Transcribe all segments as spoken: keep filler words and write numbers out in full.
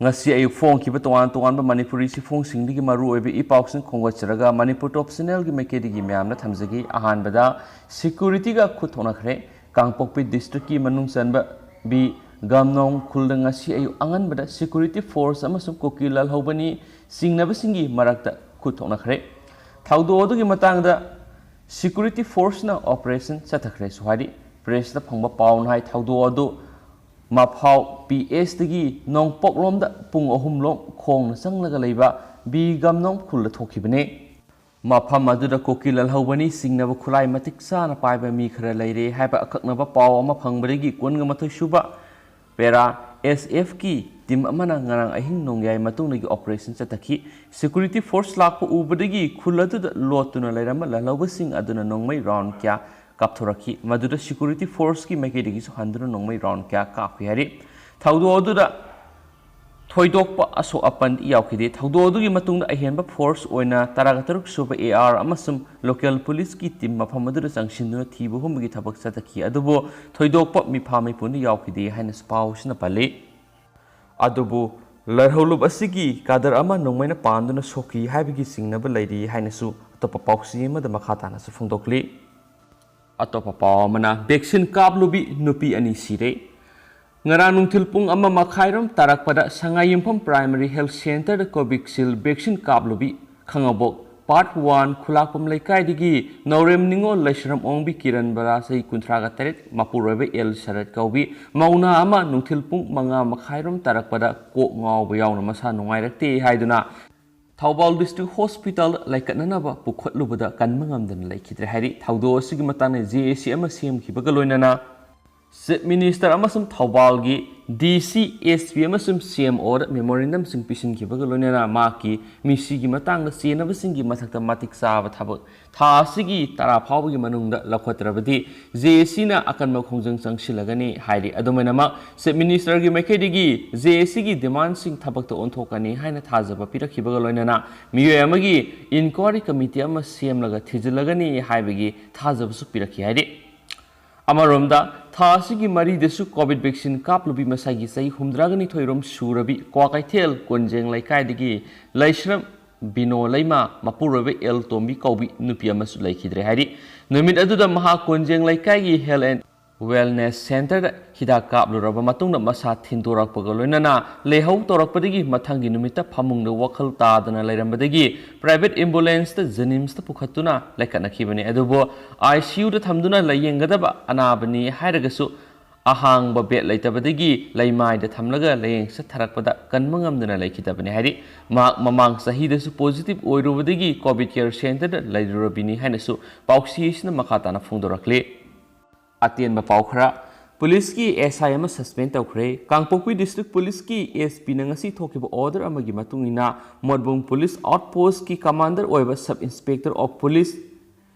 ꯉꯁꯤ ꯑꯌꯨꯛ ꯐꯣꯡꯈꯤꯕ ꯇꯣꯉꯥꯟ ꯇꯣꯉꯥꯟꯕ ꯃꯅꯤꯄꯨꯔꯤ ꯆꯦꯐꯣꯡꯁꯤꯡꯗꯒꯤ ꯃꯔꯨ ꯑꯣꯏꯕ ꯏ ꯄꯥꯎꯁꯤꯡ ꯈꯣꯝꯒꯠꯆꯔꯒ ꯃꯅꯤꯄꯨꯔ ꯇꯣꯞ ꯆꯦꯅꯦꯜꯒꯤ ꯃꯥꯏꯀꯩꯗꯒꯤ ꯃꯌꯥꯝꯅ ꯊꯝꯖꯒꯦ꯫ ꯑꯍꯥꯟꯕꯗ, ꯁꯦꯀ꯭ꯌꯨꯔꯤꯇꯤꯒ ꯈꯨꯠ ꯊꯣꯛꯅꯈ꯭ꯔꯦ꯫ ꯀꯥꯡꯄꯣꯛꯄꯤ ꯗꯤꯁꯇ꯭ꯔꯤꯛꯀꯤ ꯃꯅꯨꯡ ꯆꯟꯕ ꯕꯤ ꯒꯝꯅꯣꯡ ꯈꯨꯜꯗ ꯉꯁꯤ ꯑꯌꯨꯛ ꯑꯉꯟꯕꯗ ꯁꯦꯀ꯭ꯌꯨꯔꯤꯇꯤ ꯐꯣꯔꯁ ꯑꯃꯁꯨꯡ ꯀꯨꯀꯤ ꯂꯥꯜꯍꯧꯕꯅꯤ ꯆꯤꯡꯅꯕꯁꯤꯡꯒꯤ ꯃꯔꯛꯇ ꯈꯨꯠ ꯊꯣꯛꯅꯈ꯭ꯔꯦ꯫ ꯊꯧꯗꯣꯛ ꯑꯗꯨꯒꯤ ꯃꯇꯥꯡꯗ ꯁꯦꯀ꯭ꯌꯨꯔꯤꯇꯤ ꯐꯣꯔꯁꯅ ꯑꯣꯄꯔꯦꯁꯟ ꯆꯠꯊꯈ꯭ꯔꯦꯁꯨ ꯍꯥꯏꯔꯤ꯫ ꯄ꯭ꯔꯦꯁꯇ ꯐꯪꯕ ꯄꯥꯎꯅ ꯍꯥꯏ, ꯊꯧꯗꯣꯛ ꯑꯗꯨ ꯃꯐꯥꯎ ꯄꯤ ꯑꯦꯁꯇꯒꯤ ꯅꯣꯡꯄꯣꯛꯂꯣꯝꯗ ꯄꯨꯡ ꯑꯍꯨꯝꯂꯣꯝ ꯈꯣꯡꯅ ꯆꯪꯂꯒ ꯂꯩꯕ ꯕꯤ ꯒꯝꯅꯣꯡ ꯈꯨꯜꯗ ꯊꯣꯛꯈꯤꯕꯅꯤ꯫ ꯃꯐꯝ ꯑꯗꯨꯗ ꯀꯨꯀꯤ ꯂꯥꯜꯍꯧꯕꯅꯤ ꯆꯤꯡꯅꯕ ꯈꯨꯠꯂꯥꯏ ꯃꯇꯤꯛ ꯆꯥꯅ ꯄꯥꯏꯕ ꯃꯤ ꯈꯔ ꯂꯩꯔꯦ ꯍꯥꯏꯕ ꯑꯀꯛꯅꯕ ꯄꯥꯎ ꯑꯃ ꯐꯪꯕꯗꯒꯤ ꯀꯨꯟꯒ ꯃꯥꯊꯣꯏ ꯁꯨꯕ ꯄꯦꯔꯥ ꯑꯦꯁ ꯑꯦꯐꯀꯤ ꯇꯤꯝ ꯑꯃꯅ ꯉꯔꯥꯡ ꯑꯍꯤꯡ ꯅꯣꯡꯌꯥꯏ ꯃꯇꯨꯡꯗꯒꯤ ꯑꯣꯄꯔꯦꯁꯟ ꯆꯠꯊꯈꯤ꯫ ꯁꯦꯀ꯭ꯌꯨꯔꯤꯇꯤ ꯐꯣꯔꯁ ꯂꯥꯛꯄ ꯎꯕꯗꯒꯤ ꯈꯨꯜ ꯑꯗꯨꯗ ꯂꯣꯠꯇꯨꯅ ꯂꯩꯔꯝꯕ ꯂꯥꯜꯍꯧꯕꯁꯤꯡ ꯑꯗꯨꯅ ꯅꯣꯡꯃꯩ ꯔꯥꯎꯟ ꯀꯌꯥ ꯀꯥꯞꯊꯣꯔꯛꯈꯤ꯫ ꯃꯗꯨꯗ ꯁꯦꯀ꯭ꯌꯨꯔꯤꯇꯤ ꯐꯣꯔꯁꯀꯤ ꯃꯥꯏꯀꯩꯗꯒꯤꯁꯨ ꯍꯟꯗꯨꯅ ꯅꯣꯡꯃꯩ ꯔꯥꯎꯟ ꯀꯌꯥ ꯀꯥꯞꯈꯤ ꯍꯥꯏꯔꯤ꯫ ꯊꯧꯗꯣꯛ ꯑꯗꯨꯗ ꯊꯣꯏꯗꯣꯛꯄ ꯑꯁꯣꯛ ꯑꯄꯟ ꯌꯥꯎꯈꯤꯗꯦ꯫ ꯊꯧꯗꯣꯛ ꯑꯗꯨꯒꯤ ꯃꯇꯨꯡꯗ ꯑꯍꯦꯟꯕ ꯐꯣꯔꯁ ꯑꯣꯏꯅ ꯇꯔꯥꯒ ꯇꯔꯨꯛ ꯁꯨꯕ ꯑꯦ ꯑꯥꯔ ꯑꯃꯁꯨꯡ ꯂꯣꯀꯦꯜ ꯄꯨꯂꯤꯁꯀꯤ ꯇꯤꯝ ꯃꯐꯝ ꯑꯗꯨꯗ ꯆꯪꯁꯤꯟꯗꯨꯅ ꯊꯤꯕ ꯍꯨꯝꯕꯒꯤ ꯊꯕꯛ ꯆꯠꯊꯈꯤ꯫ ꯑꯗꯨꯕꯨ ꯊꯣꯏꯗꯣꯛꯄ ꯃꯤꯐꯥ ꯃꯤꯄꯨꯟꯗꯤ ꯌꯥꯎꯈꯤꯗꯦ ꯍꯥꯏꯅ ꯄꯥꯎꯁꯤꯅ ꯄꯜꯂꯤ꯫ ꯑꯗꯨꯕꯨ ꯂꯥꯜꯍꯧꯂꯨꯞ ꯑꯁꯤꯒꯤ ꯀꯥꯗꯔ ꯑꯃ ꯅꯣꯡꯃꯩꯅ ꯄꯥꯟꯗꯨꯅ ꯁꯣꯛꯈꯤ ꯍꯥꯏꯕꯒꯤ ꯆꯤꯡꯅꯕ ꯂꯩꯔꯤ ꯍꯥꯏꯅꯁꯨ ꯑꯇꯣꯞꯄ ꯄꯥꯎꯆꯦ ꯑꯃꯗ ꯃꯈꯥ ꯇꯥꯅꯁꯨ ꯐꯣꯡꯗꯣꯛꯂꯤ꯫ ꯑꯇꯣꯞꯄ ꯄꯥꯎ ꯑꯃꯅ, ꯚꯦꯛꯁꯤꯟ ꯀꯥꯞꯂꯨꯕꯤ ꯅꯨꯄꯤ ꯑꯅꯤ ꯁꯤꯔꯦ꯫ ꯉꯔꯥꯡ ꯅꯨꯡꯊꯤꯜ ꯄꯨꯡ ꯑꯃ ꯃꯈꯥꯏꯔꯣꯝ ꯇꯥꯔꯛꯄꯗ ꯁꯉꯥꯏ ꯌꯨꯝꯐꯝ ꯄ꯭ꯔꯥꯏꯃꯔꯤ ꯍꯦꯜꯊ ꯁꯦꯟꯇꯔꯗ ꯀꯣꯚꯤꯛꯁꯤꯜ ꯚꯦꯛꯁꯤꯟ ꯀꯥꯞꯂꯨꯕꯤ ꯈꯥꯉꯕꯣꯛ ꯄꯥꯔꯠ ꯋꯥꯟ ꯈꯨꯂꯥꯛꯄꯝ ꯂꯩꯀꯥꯏꯗꯒꯤ ꯅꯥꯎꯔꯦꯝ ꯅꯤꯉꯣꯜ ꯂꯩꯁ꯭ꯔꯝ ꯑꯣꯡꯕꯤ ꯀꯤꯔꯟ ꯕꯔꯥ, ꯆꯍꯤ ꯀꯨꯟꯊ꯭ꯔꯥꯒ ꯇꯔꯦꯠ, ꯃꯄꯨꯔꯣꯏꯕ ꯑꯦꯜ ꯁꯔꯠ ꯀꯧꯕꯤ ꯃꯧꯅꯥ ꯑꯃ ꯅꯨꯡꯊꯤꯜ ꯄꯨꯡ ꯃꯉꯥ ꯃꯈꯥꯏꯔꯣꯝ ꯇꯥꯔꯛꯄꯗ ꯀꯣꯛ ꯉꯥꯎꯕ ꯌꯥꯎꯅ ꯃꯁꯥ ꯅꯨꯡꯉꯥꯏꯔꯛꯇꯦ ꯍꯥꯏꯗꯨꯅ ꯊꯧꯕꯥꯜ ꯗꯤꯁꯇ꯭ꯔꯤꯛ ꯍꯣꯁꯄꯤꯇꯥꯜꯗ ꯂꯥꯏꯀꯠꯅꯅꯕ ꯄꯨꯈꯠꯂꯨꯕꯗ ꯀꯟꯕ ꯉꯝꯗꯅ ꯂꯩꯈꯤꯗ꯭ꯔꯦ ꯍꯥꯏꯔꯤ꯫ ꯊꯧꯗꯣꯛ ꯑꯁꯤꯒꯤ ꯃꯇꯥꯡꯗ ꯖꯦ ꯑꯦ ꯁꯤ ꯑꯃ ꯁꯦꯝꯈꯤꯕꯒ ꯂꯣꯏꯅꯅ ꯆꯤꯐ ꯃꯤꯅꯤꯁꯇꯔ ꯑꯃꯁꯨꯡ ꯊꯧꯕꯥꯜꯒꯤ ꯗꯤ ꯁꯤ, ꯑꯦꯁ ꯄꯤ ꯑꯃꯁꯨꯡ ꯁꯤ ꯑꯦꯝ ꯑꯣꯗ ꯃꯦꯃꯣꯔꯦꯟꯗꯝꯁꯤꯡ ꯄꯤꯁꯤꯟꯈꯤꯕꯒ ꯂꯣꯏꯅꯅ ꯃꯍꯥꯛꯀꯤ ꯃꯤꯁꯤꯒꯤ ꯃꯇꯥꯡꯗ ꯆꯦꯟꯅꯕꯁꯤꯡꯒꯤ ꯃꯊꯛꯇ ꯃꯇꯤꯛ ꯆꯥꯕ ꯊꯕꯛ ꯊꯥ ꯑꯁꯤꯒꯤ ꯇꯔꯥ ꯐꯥꯎꯕꯒꯤ ꯃꯅꯨꯡꯗ ꯂꯧꯈꯠꯇ꯭ꯔꯕꯗꯤ ꯖꯦ ꯑꯦ ꯁꯤꯅ ꯑꯀꯟꯕ ꯈꯣꯡꯖꯪ ꯆꯪꯁꯤꯜꯂꯒꯅꯤ ꯍꯥꯏꯔꯤ꯫ ꯑꯗꯨꯃꯥꯏꯅꯃꯛ ꯆꯤꯐ ꯃꯤꯅꯤꯁꯇꯔꯒꯤ ꯃꯥꯏꯀꯩꯗꯒꯤ ꯖꯦ ꯑꯦ ꯁꯤꯒꯤ ꯗꯤꯃꯥꯟꯁꯤꯡ ꯊꯕꯛꯇ ꯑꯣꯟꯊꯣꯛꯀꯅꯤ ꯍꯥꯏꯅ ꯊꯥꯖꯕ ꯄꯤꯔꯛꯈꯤꯕꯒ ꯂꯣꯏꯅꯅ ꯃꯤꯑꯣꯏ ꯑꯃꯒꯤ ꯏꯟꯀ꯭ꯋꯥꯔꯤ ꯀꯃꯤꯇꯤ ꯑꯃ ꯁꯦꯝꯂꯒ ꯊꯤꯖꯤꯜꯂꯒꯅꯤ ꯍꯥꯏꯕꯒꯤ ꯊꯥꯖꯕꯁꯨ ꯄꯤꯔꯛꯈꯤ ꯍꯥꯏꯔꯤ꯫ ꯑꯃꯔꯣꯝꯗ ꯊꯥ ꯑꯁꯤꯒꯤ ꯃꯔꯤꯗꯁꯨ ꯀꯣꯚꯤꯗ ꯚꯦꯛꯁꯤꯟ ꯀꯥꯞꯂꯨꯕꯤ ꯃꯁꯥꯒꯤ ꯆꯍꯤ ꯍꯨꯝꯗ꯭ꯔꯥꯒ ꯅꯤꯊꯣꯏ ꯔꯣꯝ ꯁꯨꯔꯕꯤ ꯀ꯭ꯋꯥꯀꯩꯊꯦꯜ ꯀꯣꯟꯖꯦꯡ ꯂꯩꯀꯥꯏꯗꯒꯤ ꯂꯩꯁ꯭ꯔꯝ ꯕꯤꯅꯣ ꯂꯩꯃ ꯃꯄꯨꯔꯣꯏꯕ ꯑꯦꯜ ꯇꯣꯝꯕꯤ ꯀꯧꯕꯤ ꯅꯨꯄꯤ ꯑꯃꯁꯨ ꯂꯩꯈꯤꯗ꯭ꯔꯦ ꯍꯥꯏꯔꯤ꯫ ꯅꯨꯃꯤꯠ ꯑꯗꯨꯗ ꯃꯍꯥꯛ ꯀꯣꯟꯖꯦꯡ ꯂꯩꯀꯥꯏꯒꯤ ꯍꯦꯜꯊ ꯑꯦꯟ ꯋꯦꯜꯅꯦꯁ ꯁꯦꯟꯇꯔꯗ ꯍꯤꯗꯥꯛ ꯀꯥꯞꯂꯨꯔꯕ ꯃꯇꯨꯡꯗ ꯃꯁꯥ ꯊꯤꯟꯗꯣꯔꯛꯄꯒ ꯂꯣꯏꯅꯅ ꯂꯩꯍꯧ ꯇꯧꯔꯛꯄꯗꯒꯤ ꯃꯊꯪꯒꯤ ꯅꯨꯃꯤꯠꯇ ꯐꯃꯨꯡꯗ ꯋꯥꯈꯜ ꯇꯥꯗꯅ ꯂꯩꯔꯝꯕꯗꯒꯤ ꯄ꯭ꯔꯥꯏꯚꯦꯠ ꯑꯦꯝꯕꯨꯂꯦꯟꯁꯇ ꯖꯦꯅꯤꯝꯁꯇ ꯄꯨꯈꯠꯇꯨꯅ ꯂꯩꯈꯠꯅꯈꯤꯕꯅꯤ꯫ ꯑꯗꯨꯕꯨ ꯑꯥꯏ ꯁꯤ ꯌꯨꯗ ꯊꯝꯗꯨꯅ ꯂꯥꯌꯦꯡꯒꯗꯕ ꯑꯅꯥꯕꯅꯤ ꯍꯥꯏꯔꯒꯁꯨ ꯑꯍꯥꯡꯕ ꯕꯦꯗ ꯂꯩꯇꯕꯗꯒꯤ ꯂꯩꯃꯥꯏꯗ ꯊꯝꯂꯒ ꯂꯥꯌꯦꯡ ꯆꯠꯊꯔꯛꯄꯗ ꯀꯟꯕ ꯉꯝꯗꯅ ꯂꯩꯈꯤꯗꯕꯅꯤ ꯍꯥꯏꯔꯤ꯫ ꯃꯍꯥꯛ ꯃꯃꯥꯡ ꯆꯍꯤꯗꯁꯨ ꯄꯣꯖꯤꯇꯤꯚ ꯑꯣꯏꯔꯨꯕꯗꯒꯤ ꯀꯣꯚꯤꯗ ꯀꯦꯌꯔ ꯁꯦꯟꯇꯔꯗ ꯂꯩꯔꯨꯔꯕꯤꯅꯤ ꯍꯥꯏꯅꯁꯨ ꯄꯥꯎꯆꯦ ꯑꯁꯤꯅ ꯃꯈꯥ ꯇꯥꯅ ꯐꯣꯡꯗꯣꯔꯛꯂꯤ꯫ ꯑꯇꯦꯟꯕ ꯄꯥꯎ ꯈꯔ꯫ ꯄꯨꯂꯤꯁꯀꯤ ꯑꯦꯁ ꯑꯥꯏ ꯑꯃ ꯁꯁꯄꯦꯟ ꯇꯧꯈ꯭ꯔꯦ꯫ ꯀꯥꯡꯄꯣꯛꯄꯤ ꯗꯤꯁꯇ꯭ꯔꯤꯛ ꯄꯨꯂꯤꯁꯀꯤ ꯑꯦꯁ ꯄꯤꯅ ꯉꯁꯤ ꯊꯣꯛꯈꯤꯕ ꯑꯣꯔꯗꯔ ꯑꯃꯒꯤ ꯃꯇꯨꯡ ꯏꯟꯅ ꯃꯣꯠꯕꯨꯡ ꯄꯨꯂꯤꯁ ꯑꯥꯎꯠꯄꯣꯁꯀꯤ ꯀꯃꯥꯟꯗꯔ ꯑꯣꯏꯕ ꯁꯕ ꯏꯟꯁꯄꯦꯛꯇꯔ ꯑꯣꯐ ꯄꯨꯂꯤꯁ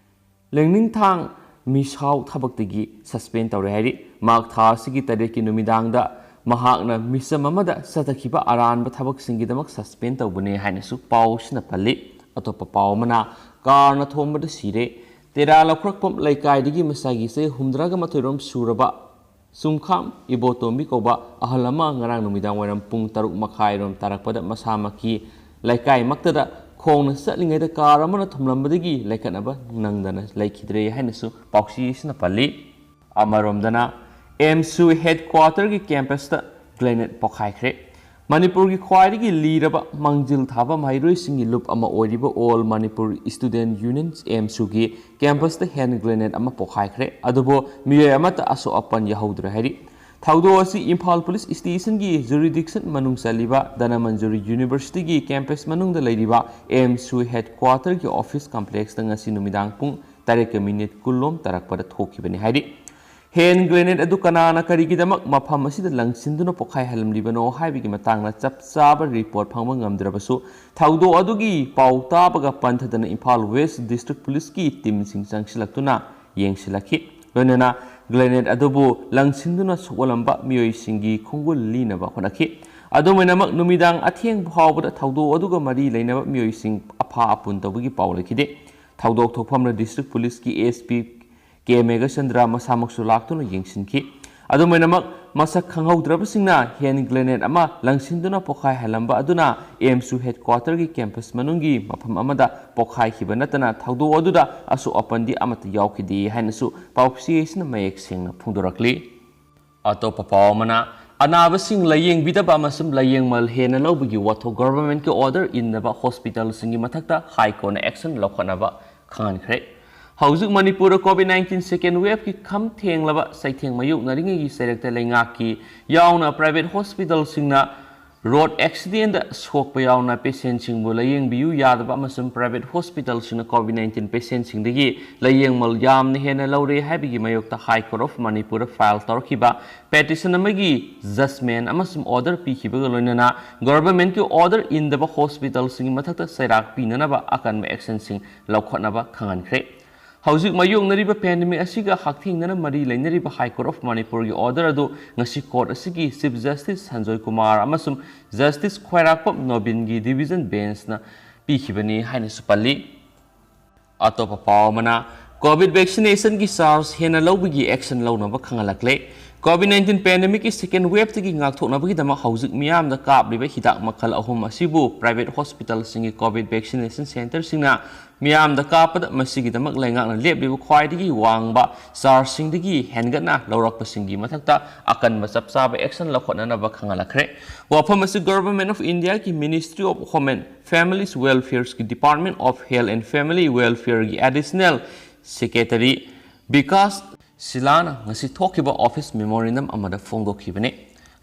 ꯂꯦꯡꯅꯤꯡꯊꯥꯡ ꯃꯤꯁꯥꯎ ꯊꯕꯛꯇꯒꯤ ꯁꯁꯄꯦꯟ ꯇꯧꯔꯦ ꯍꯥꯏꯔꯤ꯫ ꯃꯍꯥꯛ ꯊꯥ ꯑꯁꯤꯒꯤ ꯇꯔꯦꯠꯀꯤ ꯅꯨꯃꯤꯗꯥꯡꯗ ꯃꯍꯥꯛꯅ ꯃꯤꯆꯝ ꯑꯃꯗ ꯆꯠꯊꯈꯤꯕ ꯑꯔꯥꯟꯕ ꯊꯕꯛꯁꯤꯡꯒꯤꯗꯃꯛ ꯁꯁꯄꯦꯟ ꯇꯧꯕꯅꯦ ꯍꯥꯏꯅꯁꯨ ꯄꯥꯎ ꯑꯁꯤꯅ ꯄꯜꯂꯤ꯫ ꯑꯇꯣꯞꯄ ꯄꯥꯎ ꯑꯃꯅ, ꯀꯥꯔꯅ ꯊꯣꯝꯕꯗ ꯁꯤꯔꯦ꯫ ꯇꯦꯔꯥ ꯂꯧꯈ꯭ꯔꯛꯄꯝ ꯂꯩꯀꯥꯏꯗꯒꯤ ꯃꯁꯥꯒꯤ ꯆꯍꯤ ꯍꯨꯝꯗ꯭ꯔꯥꯒ ꯃꯥꯊꯣꯏ ꯔꯣꯝ ꯁꯨꯔꯕ ꯆꯨꯡꯈꯥꯝ ꯏꯕꯣꯇꯣꯝꯕꯤ ꯀꯧꯕ ꯑꯍꯜ ꯑꯃ ꯉꯔꯥꯡ ꯅꯨꯃꯤꯗꯥꯡ ꯋꯥꯏꯔꯝ ꯄꯨꯡ ꯇꯔꯨꯛ ꯃꯈꯥꯏ ꯔꯣꯝ ꯇꯥꯔꯛꯄꯗ ꯃꯁꯥꯃꯛꯀꯤ ꯂꯩꯀꯥꯏꯃꯛꯇꯗ ꯈꯣꯡꯅ ꯆꯠꯂꯤꯉꯩꯗ ꯀꯥꯔ ꯑꯃꯅ ꯊꯣꯝꯂꯝꯕꯗꯒꯤ ꯂꯩꯈꯠꯅꯕ ꯅꯪꯗꯅ ꯂꯩꯈꯤꯗ꯭ꯔꯦ ꯍꯥꯏꯅꯁꯨ ꯄꯥꯎꯆꯦ ꯑꯁꯤꯅ ꯄꯜꯂꯤ꯫ ꯑꯃꯔꯣꯝꯗꯅ, ꯑꯦꯝꯁꯨ ꯍꯦꯗꯀ꯭ꯋꯥꯇꯔꯒꯤ ꯀꯦꯝꯄꯁꯇ ꯒ꯭ꯔꯦꯅꯦꯗ ꯄꯣꯈꯥꯏꯈ꯭ꯔꯦ꯫ ꯃꯅꯤꯄꯨꯔꯒꯤ ꯈ꯭ꯋꯥꯏꯗꯒꯤ ꯂꯤꯔꯕ ꯃꯥꯡꯖꯤꯜ ꯊꯥꯕ ꯃꯍꯩꯔꯣꯏꯁꯤꯡꯒꯤ ꯂꯨꯞ ꯑꯃ ꯑꯣꯏꯔꯤꯕ ꯑꯣꯜ ꯃꯅꯤꯄꯨꯔ ꯁ꯭ꯇꯨꯗꯦꯟꯠ ꯌꯨꯅꯤꯌꯟ, ꯑꯦꯝꯁꯨꯒꯤ ꯀꯦꯝꯄꯁꯇ ꯍꯦꯟ ꯒ꯭ꯔꯦꯅꯦꯗ ꯑꯃ ꯄꯣꯈꯥꯏꯈ꯭ꯔꯦ꯫ ꯑꯗꯨꯕꯨ ꯃꯤꯑꯣꯏ ꯑꯃꯠꯇ ꯑꯁꯣꯛ ꯑꯄꯟ ꯌꯥꯎꯍꯧꯗ꯭ꯔꯦ ꯍꯥꯏꯔꯤ꯫ ꯊꯧꯗꯣꯛ ꯑꯁꯤ ꯏꯝꯐꯥꯜ ꯄꯨꯂꯤꯁ ꯁ꯭ꯇꯦꯁꯟꯒꯤ ꯖꯨꯔꯤꯗꯤꯛꯁꯟ ꯃꯅꯨꯡ ꯆꯜꯂꯤꯕ ꯙꯅꯃꯟꯖꯨꯔꯤ ꯌꯨꯅꯤꯚꯔꯁꯤꯇꯤꯒꯤ ꯀꯦꯝꯄꯁ ꯃꯅꯨꯡꯗ ꯂꯩꯔꯤꯕ ꯑꯦꯝꯁꯨ ꯍꯦꯗꯀ꯭ꯋꯥꯇꯔꯒꯤ ꯑꯣꯐꯤꯁ ꯀꯝꯄ꯭ꯂꯦꯛꯁꯇ ꯉꯁꯤ ꯅꯨꯃꯤꯗꯥꯡ ꯄꯨꯡ ꯇꯔꯦꯠꯀ ꯃꯤꯅꯤꯠ ꯀꯨꯟ ꯂꯣꯝ ꯇꯥꯔꯛꯄꯗ ꯊꯣꯛꯈꯤꯕꯅꯤ ꯍꯥꯏꯔꯤ꯫ ꯍꯦꯟ ꯒ꯭ꯔꯦꯅꯦꯗ ꯑꯗꯨ ꯀꯅꯥꯅ ꯀꯔꯤꯒꯤꯗꯃꯛ ꯃꯐꯝ ꯑꯁꯤꯗ ꯂꯪꯁꯤꯟꯗꯨꯅ ꯄꯣꯈꯥꯏꯍꯜꯂꯝꯂꯤꯕꯅꯣ ꯍꯥꯏꯕꯒꯤ ꯃꯇꯥꯡꯗ ꯆꯞ ꯆꯥꯕ ꯔꯤꯄꯣꯔꯠ ꯐꯪꯕ ꯉꯝꯗ꯭ꯔꯕꯁꯨ, ꯊꯧꯗꯣꯛ ꯑꯗꯨꯒꯤ ꯄꯥꯎ ꯇꯥꯕꯒ ꯄꯟꯊꯗꯅ ꯏꯝꯐꯥꯜ ꯋꯦꯁ ꯗꯤꯁꯇ꯭ꯔꯤꯛ ꯄꯨꯂꯤꯁꯀꯤ ꯇꯤꯝꯁꯤꯡ ꯆꯪꯁꯤꯜꯂꯛꯇꯨꯅ ꯌꯦꯡꯁꯤꯜꯂꯛꯈꯤ꯫ ꯂꯣꯏꯅꯅ ꯒ꯭ꯔꯦꯅꯦꯗ ꯑꯗꯨꯕꯨ ꯂꯪꯁꯤꯟꯗꯨꯅ ꯁꯣꯛꯍꯜꯂꯝꯕ ꯃꯤꯑꯣꯏꯁꯤꯡꯒꯤ ꯈꯣꯡꯒꯨꯜ ꯂꯤꯅꯕ ꯍꯣꯠꯅꯈꯤ꯫ ꯑꯗꯨꯃꯥꯏꯅꯃꯛ ꯅꯨꯃꯤꯗꯥꯡ ꯑꯊꯦꯡ ꯐꯥꯎꯕꯗ ꯊꯧꯗꯣꯛ ꯑꯗꯨꯒ ꯃꯔꯤ ꯂꯩꯅꯕ ꯃꯤꯑꯣꯏꯁꯤꯡ ꯑꯐꯥ ꯑꯄꯨꯟ ꯇꯧꯕꯒꯤ ꯄꯥꯎ ꯂꯩꯈꯤꯗꯦ꯫ ꯊꯧꯗꯣꯛ ꯊꯣꯛꯐꯝꯗ ꯗꯤꯁꯇ꯭ꯔꯤꯛ ꯄꯨꯂꯤꯁꯀꯤ ꯑꯦꯁ ꯄꯤ ꯀꯦ ꯃꯦꯘꯆꯟꯗ꯭ꯔ ꯃꯁꯥꯃꯛꯁꯨ ꯂꯥꯛꯇꯨꯅ ꯌꯦꯡꯁꯤꯟꯈꯤ꯫ ꯑꯗꯨꯝ ꯑꯣꯏꯅꯃꯛ, ꯃꯁꯛ ꯈꯪꯍꯧꯗ꯭ꯔꯕꯁꯤꯡꯅ ꯍꯦꯟ ꯒ꯭ꯔꯦꯅꯦꯗ ꯑꯃ ꯂꯪꯁꯤꯟꯗꯨꯅ ꯄꯣꯈꯥꯏꯍꯜꯂꯝꯕ ꯑꯗꯨꯅ ꯑꯦꯝꯁꯨ ꯍꯦꯗꯀ꯭ꯋꯥꯇꯔꯒꯤ ꯀꯦꯝꯄꯁ ꯃꯅꯨꯡꯒꯤ ꯃꯐꯝ ꯑꯃꯗ ꯄꯣꯈꯥꯏꯈꯤꯕ ꯅꯠꯇꯅ ꯊꯧꯗꯣꯛ ꯑꯗꯨꯗ ꯑꯁꯣꯛ ꯑꯄꯟꯗꯤ ꯑꯃꯠꯇ ꯌꯥꯎꯈꯤꯗꯦ ꯍꯥꯏꯅꯁꯨ ꯄꯥꯎꯆꯦ ꯑꯁꯤꯅ ꯃꯌꯦꯛ ꯁꯦꯡꯅ ꯐꯣꯡꯗꯣꯔꯛꯂꯤ꯫ ꯑꯇꯣꯞꯄ ꯄꯥꯎ ꯑꯃꯅ, ꯑꯅꯥꯕꯁꯤꯡ ꯂꯥꯌꯦꯡꯕꯤꯗꯕ ꯑꯃꯁꯨꯡ ꯂꯥꯌꯦꯡꯃꯜ ꯍꯦꯟꯅ ꯂꯧꯕꯒꯤ ꯋꯥꯊꯣꯛ ꯒꯣꯚꯔꯟꯃꯦꯟꯠꯀꯤ ꯑꯣꯔꯗꯔ ꯏꯟꯗꯕ ꯍꯣꯁꯄꯤꯇꯥꯜꯁꯤꯡꯒꯤ ꯃꯊꯛꯇ ꯍꯥꯏ ꯀꯣꯔꯠꯅ ꯑꯦꯛꯁꯟ ꯂꯧꯈꯠꯅꯕ ꯈꯪꯍꯟꯈ꯭ꯔꯦ꯫ ꯍꯧꯖꯤꯛ ꯃꯅꯤꯄꯨꯔꯗ ꯀꯣꯚꯤꯗ ꯅꯥꯏꯟꯇꯤꯟ ꯁꯦꯀꯦꯟ ꯋꯦꯕꯀꯤ ꯈꯝ ꯊꯦꯡꯂꯕ ꯆꯩꯊꯦꯡ ꯃꯥꯌꯣꯛꯅꯔꯤꯉꯩꯒꯤ ꯆꯩꯔꯛꯇ ꯂꯩꯉꯥꯛꯀꯤ ꯌꯥꯎꯅ ꯄ꯭ꯔꯥꯏꯚꯦꯠ ꯍꯣꯁꯄꯤꯇꯥꯜꯁꯤꯡꯅ ꯔꯣꯗ ꯑꯦꯛꯁꯤꯗꯦꯟꯗ ꯁꯣꯛꯄ ꯌꯥꯎꯅ ꯄꯦꯁꯦꯟꯁꯤꯡꯕꯨ ꯂꯥꯌꯦꯡꯕꯤꯌꯨ ꯌꯥꯗꯕ ꯑꯃꯁꯨꯡ ꯄ꯭ꯔꯥꯏꯚꯦꯠ ꯍꯣꯁꯄꯤꯇꯥꯜꯁꯤꯡꯅ ꯀꯣꯚꯤꯗ ꯅꯥꯏꯟꯇꯤꯟ ꯄꯦꯁꯦꯟꯁꯤꯡꯗꯒꯤ ꯂꯥꯌꯦꯡꯃꯜ ꯌꯥꯝꯅ ꯍꯦꯟꯅ ꯂꯧꯔꯦ ꯍꯥꯏꯕꯒꯤ ꯃꯥꯌꯣꯛꯇ ꯍꯥꯏ ꯀꯣꯔꯠ ꯑꯣꯐ ꯃꯅꯤꯄꯨꯔꯗ ꯐꯥꯏꯜ ꯇꯧꯔꯛꯈꯤꯕ ꯄꯦꯇꯤꯁꯟ ꯑꯃꯒꯤ ꯖꯖꯃꯦꯟ ꯑꯃꯁꯨꯡ ꯑꯣꯔꯗꯔ ꯄꯤꯈꯤꯕꯒ ꯂꯣꯏꯅꯅ ꯒꯣꯚꯔꯟꯃꯦꯟꯠꯀꯤ ꯑꯣꯔꯗꯔ ꯏꯟꯗꯕ ꯍꯣꯁꯄꯤꯇꯥꯜꯁꯤꯡꯒꯤ ꯃꯊꯛꯇ ꯆꯩꯔꯥꯛ ꯄꯤꯅꯅꯕ ꯑꯀꯟꯕ ꯑꯦꯛꯁꯟꯁꯤꯡ ꯂꯧꯈꯠꯅꯕ ꯈꯪꯍꯟꯈ꯭ꯔꯦ꯫ ꯍꯧꯖꯤꯛ ꯃꯥꯌꯣꯛꯅꯔꯤꯕ ꯄꯦꯟꯗꯦꯃꯤꯛ ꯑꯁꯤꯒ ꯍꯛꯊꯦꯡꯅꯅ ꯃꯔꯤ ꯂꯩꯅꯔꯤꯕ ꯍꯥꯏ ꯀꯣꯔꯠ ꯑꯣꯐ ꯃꯅꯤꯄꯨꯔꯒꯤ ꯑꯣꯔꯗꯔ ꯑꯗꯨ ꯉꯁꯤ ꯀꯣꯔꯠ ꯑꯁꯤꯒꯤ ꯆꯤꯐ ꯖꯁꯇꯤꯁ ꯁꯟꯖꯣꯏ ꯀꯨꯃꯥꯔ ꯑꯃꯁꯨꯡ ꯖꯁꯇꯤꯁ ꯈ꯭ꯋꯥꯏꯔꯥꯛꯄꯝ ꯅꯣꯕꯤꯟꯒꯤ ꯗꯤꯚꯤꯖꯟ ꯕꯦꯟꯁꯅ ꯄꯤꯈꯤꯕꯅꯤ ꯍꯥꯏꯅꯁꯨ ꯄꯜꯂꯤ꯫ ꯑꯇꯣꯞꯄ ꯄꯥꯎ ꯑꯃꯅ, ꯀꯣꯚꯤꯗ ꯚꯦꯛꯁꯤꯅꯦꯁꯟꯒꯤ ꯆꯥꯔꯖ ꯍꯦꯟꯅ ꯂꯧꯕꯒꯤ ꯑꯦꯛꯁꯟ ꯂꯧꯅꯕ ꯈꯪꯍꯜꯂꯛꯂꯦ꯫ ꯀꯣꯚꯤꯗ ꯅꯥꯏꯟꯇꯤꯟ ꯄꯦꯟꯗꯦꯃꯤꯛꯀꯤ ꯁꯦꯀꯦꯟ ꯋꯦꯕꯇꯒꯤ ꯉꯥꯛꯊꯣꯛꯅꯕꯒꯤꯗꯃꯛ ꯍꯧꯖꯤꯛ ꯃꯤꯌꯥꯝꯗ ꯀꯥꯞꯂꯤꯕ ꯍꯤꯗꯥꯛ ꯃꯈꯜ ꯑꯍꯨꯝ ꯑꯁꯤꯕꯨ ꯄ꯭ꯔꯥꯏꯚꯦꯠ ꯍꯣꯁꯄꯤꯇꯥꯜꯁꯤꯡꯒꯤ ꯀꯣꯚꯤꯗ ꯚꯦꯛꯁꯤꯅꯦꯁꯟ ꯁꯦꯟꯇꯔꯁꯤꯡꯅ ꯃꯤꯌꯥꯝꯗ ꯀꯥꯞꯄꯗ ꯃꯁꯤꯒꯤꯗꯃꯛ ꯂꯩꯉꯥꯛꯅ ꯂꯦꯞꯂꯤꯕ ꯈ꯭ꯋꯥꯏꯗꯒꯤ ꯋꯥꯡꯕ ꯆꯥꯔꯖꯁꯤꯡꯗꯒꯤ ꯍꯦꯟꯒꯠꯅ ꯂꯧꯔꯛꯄꯁꯤꯡꯒꯤ ꯃꯊꯛꯇ ꯑꯀꯟꯕ ꯆꯞ ꯆꯥꯕ ꯑꯦꯛꯁꯟ ꯂꯧꯈꯠꯅꯅꯕ ꯈꯪꯍꯜꯂꯛꯈ꯭ꯔꯦ꯫ ꯋꯥꯐꯝ ꯑꯁꯤ ꯒꯣꯚꯔꯟꯃꯦꯟꯠ ꯑꯣꯐ ꯏꯟꯗꯤꯌꯥꯒꯤ ꯃꯤꯅꯤꯁꯇ꯭ꯔꯤ ꯑꯣꯐ ꯍꯣꯝꯂꯦꯟꯗ ꯐꯦꯃꯤꯂꯤꯁ ꯋꯦꯜꯐꯤꯌꯔꯁꯀꯤ department of health and family ꯋꯦꯜꯐꯤꯌꯔꯒꯤ ꯑꯦꯗꯤꯁꯅꯦꯜ ꯁꯦꯀ꯭ꯔꯦꯇꯔꯤ ꯕꯤꯀꯥꯁ ꯁꯤꯂꯥꯅ ꯉꯁꯤ ꯊꯣꯛꯈꯤꯕ ꯑꯣꯐꯤꯁ ꯃꯦꯃꯣꯔꯦꯟꯗꯝ ꯑꯃꯗ ꯐꯣꯡꯗꯣꯛꯈꯤꯕꯅꯤ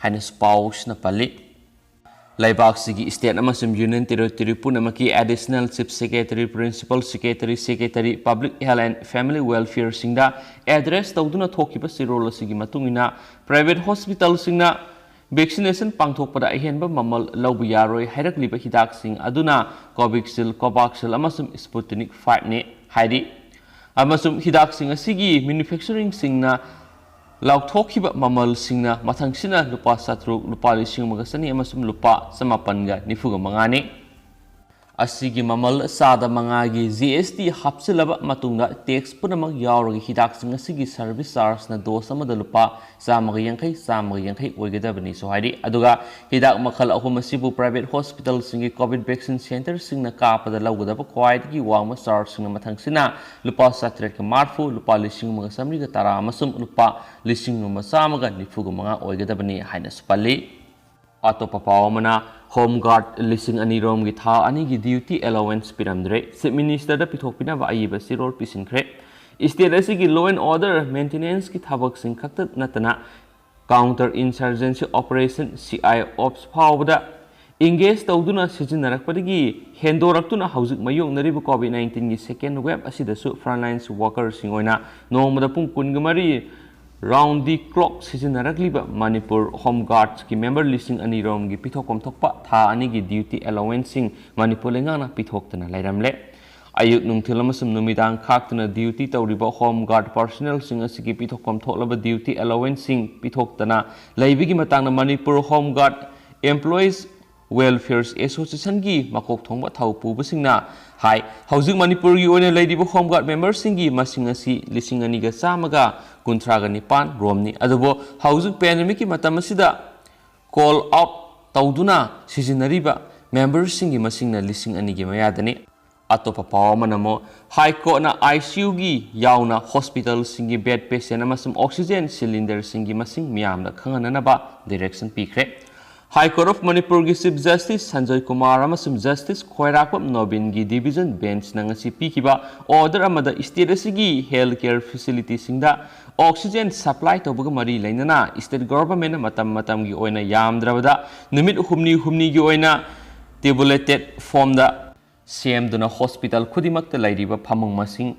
ꯍꯥꯏꯅꯁꯨ ꯄꯥꯎꯁꯤꯅ ꯄꯜꯂꯤ꯫ ꯂꯩꯕꯥꯛꯁꯤꯒꯤ ꯁ꯭ꯇꯦꯠ ꯑꯃꯁꯨꯡ ꯌꯨꯅꯤꯌꯟ ꯇꯦꯔꯤꯇꯣꯔꯤ ꯄꯨꯝꯅꯃꯛꯀꯤ additional chief secretary, principal secretary, secretary, public health and family ꯋꯦꯜꯐꯤꯌꯔꯁꯤꯡꯗ ꯑꯦꯗ꯭ꯔꯦꯁ ꯇꯧꯗꯨꯅ ꯊꯣꯛꯈꯤꯕ ꯆꯦꯔꯣꯜ ꯑꯁꯤꯒꯤ ꯃꯇꯨꯡ ꯏꯟꯅ, ꯄ꯭ꯔꯥꯏꯚꯦꯠ ꯍꯣꯁꯄꯤꯇꯥꯜꯁꯤꯡꯅ ꯚꯦꯛꯁꯤꯅꯦꯁꯟ ꯄꯥꯡꯊꯣꯛꯄꯗ ꯑꯍꯦꯟꯕ ꯃꯃꯜ ꯂꯧꯕ ꯌꯥꯔꯣꯏ ꯍꯥꯏꯔꯛꯂꯤꯕ ꯍꯤꯗꯥꯛꯁꯤꯡ ꯑꯗꯨꯅ ꯀꯣꯚꯤꯛꯁꯤꯜ, ꯀꯣꯚꯥꯛꯁꯤꯜ ꯑꯃꯁꯨꯡ ꯁ꯭ꯄꯨꯇꯅꯤꯛ ꯐꯥꯏꯚꯅꯤ ꯍꯥꯏꯔꯤ꯫ ꯑꯃꯁꯨꯡ ꯍꯤꯗꯥꯛꯁꯤꯡ ꯑꯁꯤꯒꯤ ꯃꯦꯅꯨꯐꯦꯛꯆꯔꯤꯡꯁꯤꯡꯅ ꯂꯥꯎꯊꯣꯛꯈꯤꯕ ꯃꯃꯜꯁꯤꯡꯅ ꯃꯊꯪꯁꯤꯠꯅ ꯂꯨꯄꯥ ꯆꯥꯇ꯭ꯔꯨꯛ, ꯂꯨꯄꯥ ꯂꯤꯁꯤꯡ ꯑꯃꯒ ꯆꯅꯤ ꯑꯃꯁꯨꯡ ꯂꯨꯄꯥ ꯆꯃꯥꯄꯟꯒ ꯅꯤꯐꯨꯒ ꯃꯉꯥꯅꯤ꯫ ꯑꯁꯤꯒꯤ ꯃꯃꯜ ꯆꯥꯗ ꯃꯉꯥꯒꯤ G S T ꯍꯥꯞꯆꯤꯜꯂꯕ ꯃꯇꯨꯡꯗ tax ꯄꯨꯝꯅꯃꯛ ꯌꯥꯎꯔꯒ ꯍꯤꯗꯥꯛꯁꯤꯡ ꯑꯁꯤꯒꯤ service chargeꯅ dose ꯑꯃꯗ ꯂꯨꯄꯥ ꯆꯥꯝꯃꯒ ꯌꯥꯡꯈꯩ, ꯆꯥꯝꯃꯒ ꯌꯥꯡꯈꯩ ꯑꯣꯏꯒꯗꯕꯅꯤꯁꯨ ꯍꯥꯏꯔꯤ꯫ ꯑꯗꯨꯒ ꯍꯤꯗꯥꯛ ꯃꯈꯜ ꯑꯍꯨꯝ ꯑꯁꯤꯕꯨ private hospitalꯁꯤꯡꯒꯤ COVID vaccine centreꯁꯤꯡꯅ ꯀꯥꯞꯄꯗ ꯂꯧꯒꯗꯕ ꯈ꯭ꯋꯥꯏꯗꯒꯤ ꯋꯥꯡꯕ chargeꯁꯤꯡꯅ ꯃꯊꯪꯁꯤꯅ ꯂꯨꯄꯥ ꯆꯥꯇ꯭ꯔꯦꯠꯀ ꯃꯔꯤꯐꯨ, ꯂꯨꯄꯥ ꯂꯤꯁꯤꯡ ꯑꯃꯒ ꯆꯥꯃꯔꯤꯒ ꯇꯔꯥ ꯑꯃꯁꯨꯡ ꯂꯨꯄꯥ ꯂꯤꯁꯤꯡ ꯑꯃ ꯆꯥꯝꯃꯒ ꯅꯤꯐꯨꯒ ꯃꯉꯥ ꯑꯣꯏꯒꯗꯕꯅꯤ ꯍꯥꯏꯅꯁꯨ ꯄꯜꯂꯤ꯫ ꯑꯇꯣꯞꯄ ꯄꯥꯎ ꯑꯃꯅ, Home Guard ꯂꯤꯁꯤꯡ ꯑꯅꯤ ꯔꯣꯝꯒꯤ ꯊꯥ ꯑꯅꯤꯒꯤ duty allowance ꯄꯤꯔꯝꯗ꯭ꯔꯦ꯫ Chief Ministerꯗ ꯄꯤꯊꯣꯛꯄꯤꯅꯕ ꯑꯏꯕ ꯆꯦꯔꯣꯜ ꯄꯤꯁꯤꯟꯈ꯭ꯔꯦ꯫ State ꯑꯁꯤꯒꯤ law and order maintenanceꯀꯤ ꯊꯕꯛꯁꯤꯡ ꯈꯛꯇ ꯅꯠꯇꯅ counter insurgency operation, C I ops ꯐꯥꯎꯕꯗ engage ꯇꯧꯗꯨꯅ ꯁꯤꯖꯤꯟꯅꯔꯛꯄꯗꯒꯤ ꯍꯦꯟꯗꯣꯔꯛꯇꯨꯅ ꯍꯧꯖꯤꯛ ꯃꯥꯌꯣꯛꯅꯔꯤꯕ COVID nineteenꯒꯤ second wave ꯑꯁꯤꯗꯁꯨ frontline workerꯁꯤꯡ ꯑꯣꯏꯅ ꯅꯣꯡꯃꯗ ꯄꯨꯡ ꯀꯨꯟꯒ ꯃꯔꯤ round the clock ꯁꯤꯖꯤꯟꯅꯔꯛꯂꯤꯕ Manipur Home Guardꯀꯤ member ꯂꯤꯁꯤꯡ ꯑꯅꯤ ꯔꯣꯝꯒꯤ ꯄꯤꯊꯣꯛꯐꯝ ꯊꯣꯛꯄ ꯊꯥ ꯑꯅꯤꯒꯤ duty allowanceꯁꯤꯡ ꯃꯅꯤꯄꯨꯔ ꯂꯩꯉꯥꯛꯅ ꯄꯤꯊꯣꯛꯇꯅ ꯂꯩꯔꯝꯂꯦ꯫ ꯑꯌꯨꯛ, ꯅꯨꯡꯊꯤꯜ ꯑꯃꯁꯨꯡ ꯅꯨꯃꯤꯗꯥꯡ ꯈꯥꯛꯇꯅ duty ꯇꯧꯔꯤꯕ Home Guard personnelꯁꯤꯡ ꯑꯁꯤꯒꯤ ꯄꯤꯊꯣꯛꯐꯝ ꯊꯣꯛꯂꯕ duty allowanceꯁꯤꯡ ꯄꯤꯊꯣꯛꯇꯅ ꯂꯩꯕꯒꯤ ꯃꯇꯥꯡꯗ Manipur Home Guard Employees Welfare Associationꯒꯤ ꯃꯀꯣꯛ ꯊꯣꯡꯕ ꯊꯧ ꯄꯨꯕꯁꯤꯡꯅ ꯍꯥꯏ, ꯍꯧꯖꯤꯛ ꯃꯅꯤꯄꯨꯔꯒꯤ ꯑꯣꯏꯅ ꯂꯩꯔꯤꯕ Home Guard memberꯁꯤꯡꯒꯤ ꯃꯁꯤꯡ ꯑꯁꯤ ꯂꯤꯁꯤꯡ ꯑꯅꯤꯒ ꯆꯥꯝꯃꯒ ꯀꯨꯟꯊ꯭ꯔꯥꯒ ꯅꯤꯄꯥꯟ ꯔꯣꯝꯅꯤ꯫ ꯑꯗꯨꯕꯨ ꯍꯧꯖꯤꯛ pandemicꯀꯤ ꯃꯇꯝ ꯑꯁꯤꯗ call out ꯇꯧꯗꯨꯅ ꯁꯤꯖꯤꯟꯅꯔꯤꯕ memberꯁꯤꯡꯒꯤ ꯃꯁꯤꯡꯅ ꯂꯤꯁꯤꯡ ꯑꯅꯤꯒꯤ ꯃꯌꯥꯗꯅꯤ꯫ ꯑꯇꯣꯞꯄ ꯄꯥꯎ ꯑꯃꯅ ꯑꯃꯨꯛ High Courtꯅ ICUꯒꯤ ꯌꯥꯎꯅ hospitalꯁꯤꯡꯒꯤ bed, patient ꯑꯃꯁꯨꯡ oxygen cylinderꯁꯤꯡꯒꯤ ꯃꯁꯤꯡ ꯃꯤꯌꯥꯝꯗ ꯈꯪꯍꯟꯅꯅꯕ direction ꯄꯤꯈ꯭ꯔꯦ꯫ High Court of Manipurꯒꯤ Chief Justice Sanjoy Kumar ꯑꯃꯁꯨꯡ Justice ꯈ꯭ꯋꯥꯏꯔꯥꯛꯄꯝ ꯅꯣꯕꯤꯟꯒꯤ division benchꯅ ꯉꯁꯤ ꯄꯤꯈꯤꯕ order ꯑꯃꯗ state ꯑꯁꯤꯒꯤ health care facilityꯁꯤꯡꯗ oxygen supply ꯇꯧꯕꯒ ꯃꯔꯤ ꯂꯩꯅꯅ state governmentꯅ ꯃꯇꯝ ꯃꯇꯝꯒꯤ ꯑꯣꯏꯅ ꯌꯥꯝꯗ꯭ꯔꯕꯗ ꯅꯨꯃꯤꯠ ꯍꯨꯝꯅꯤ ꯍꯨꯝꯅꯤꯒꯤ ꯑꯣꯏꯅ tabulated formꯗ ꯁꯦꯝꯗꯨꯅ hospital ꯈꯨꯗꯤꯡꯃꯛꯇ ꯂꯩꯔꯤꯕ ꯐꯃꯨꯡ ꯃꯁꯤꯡ,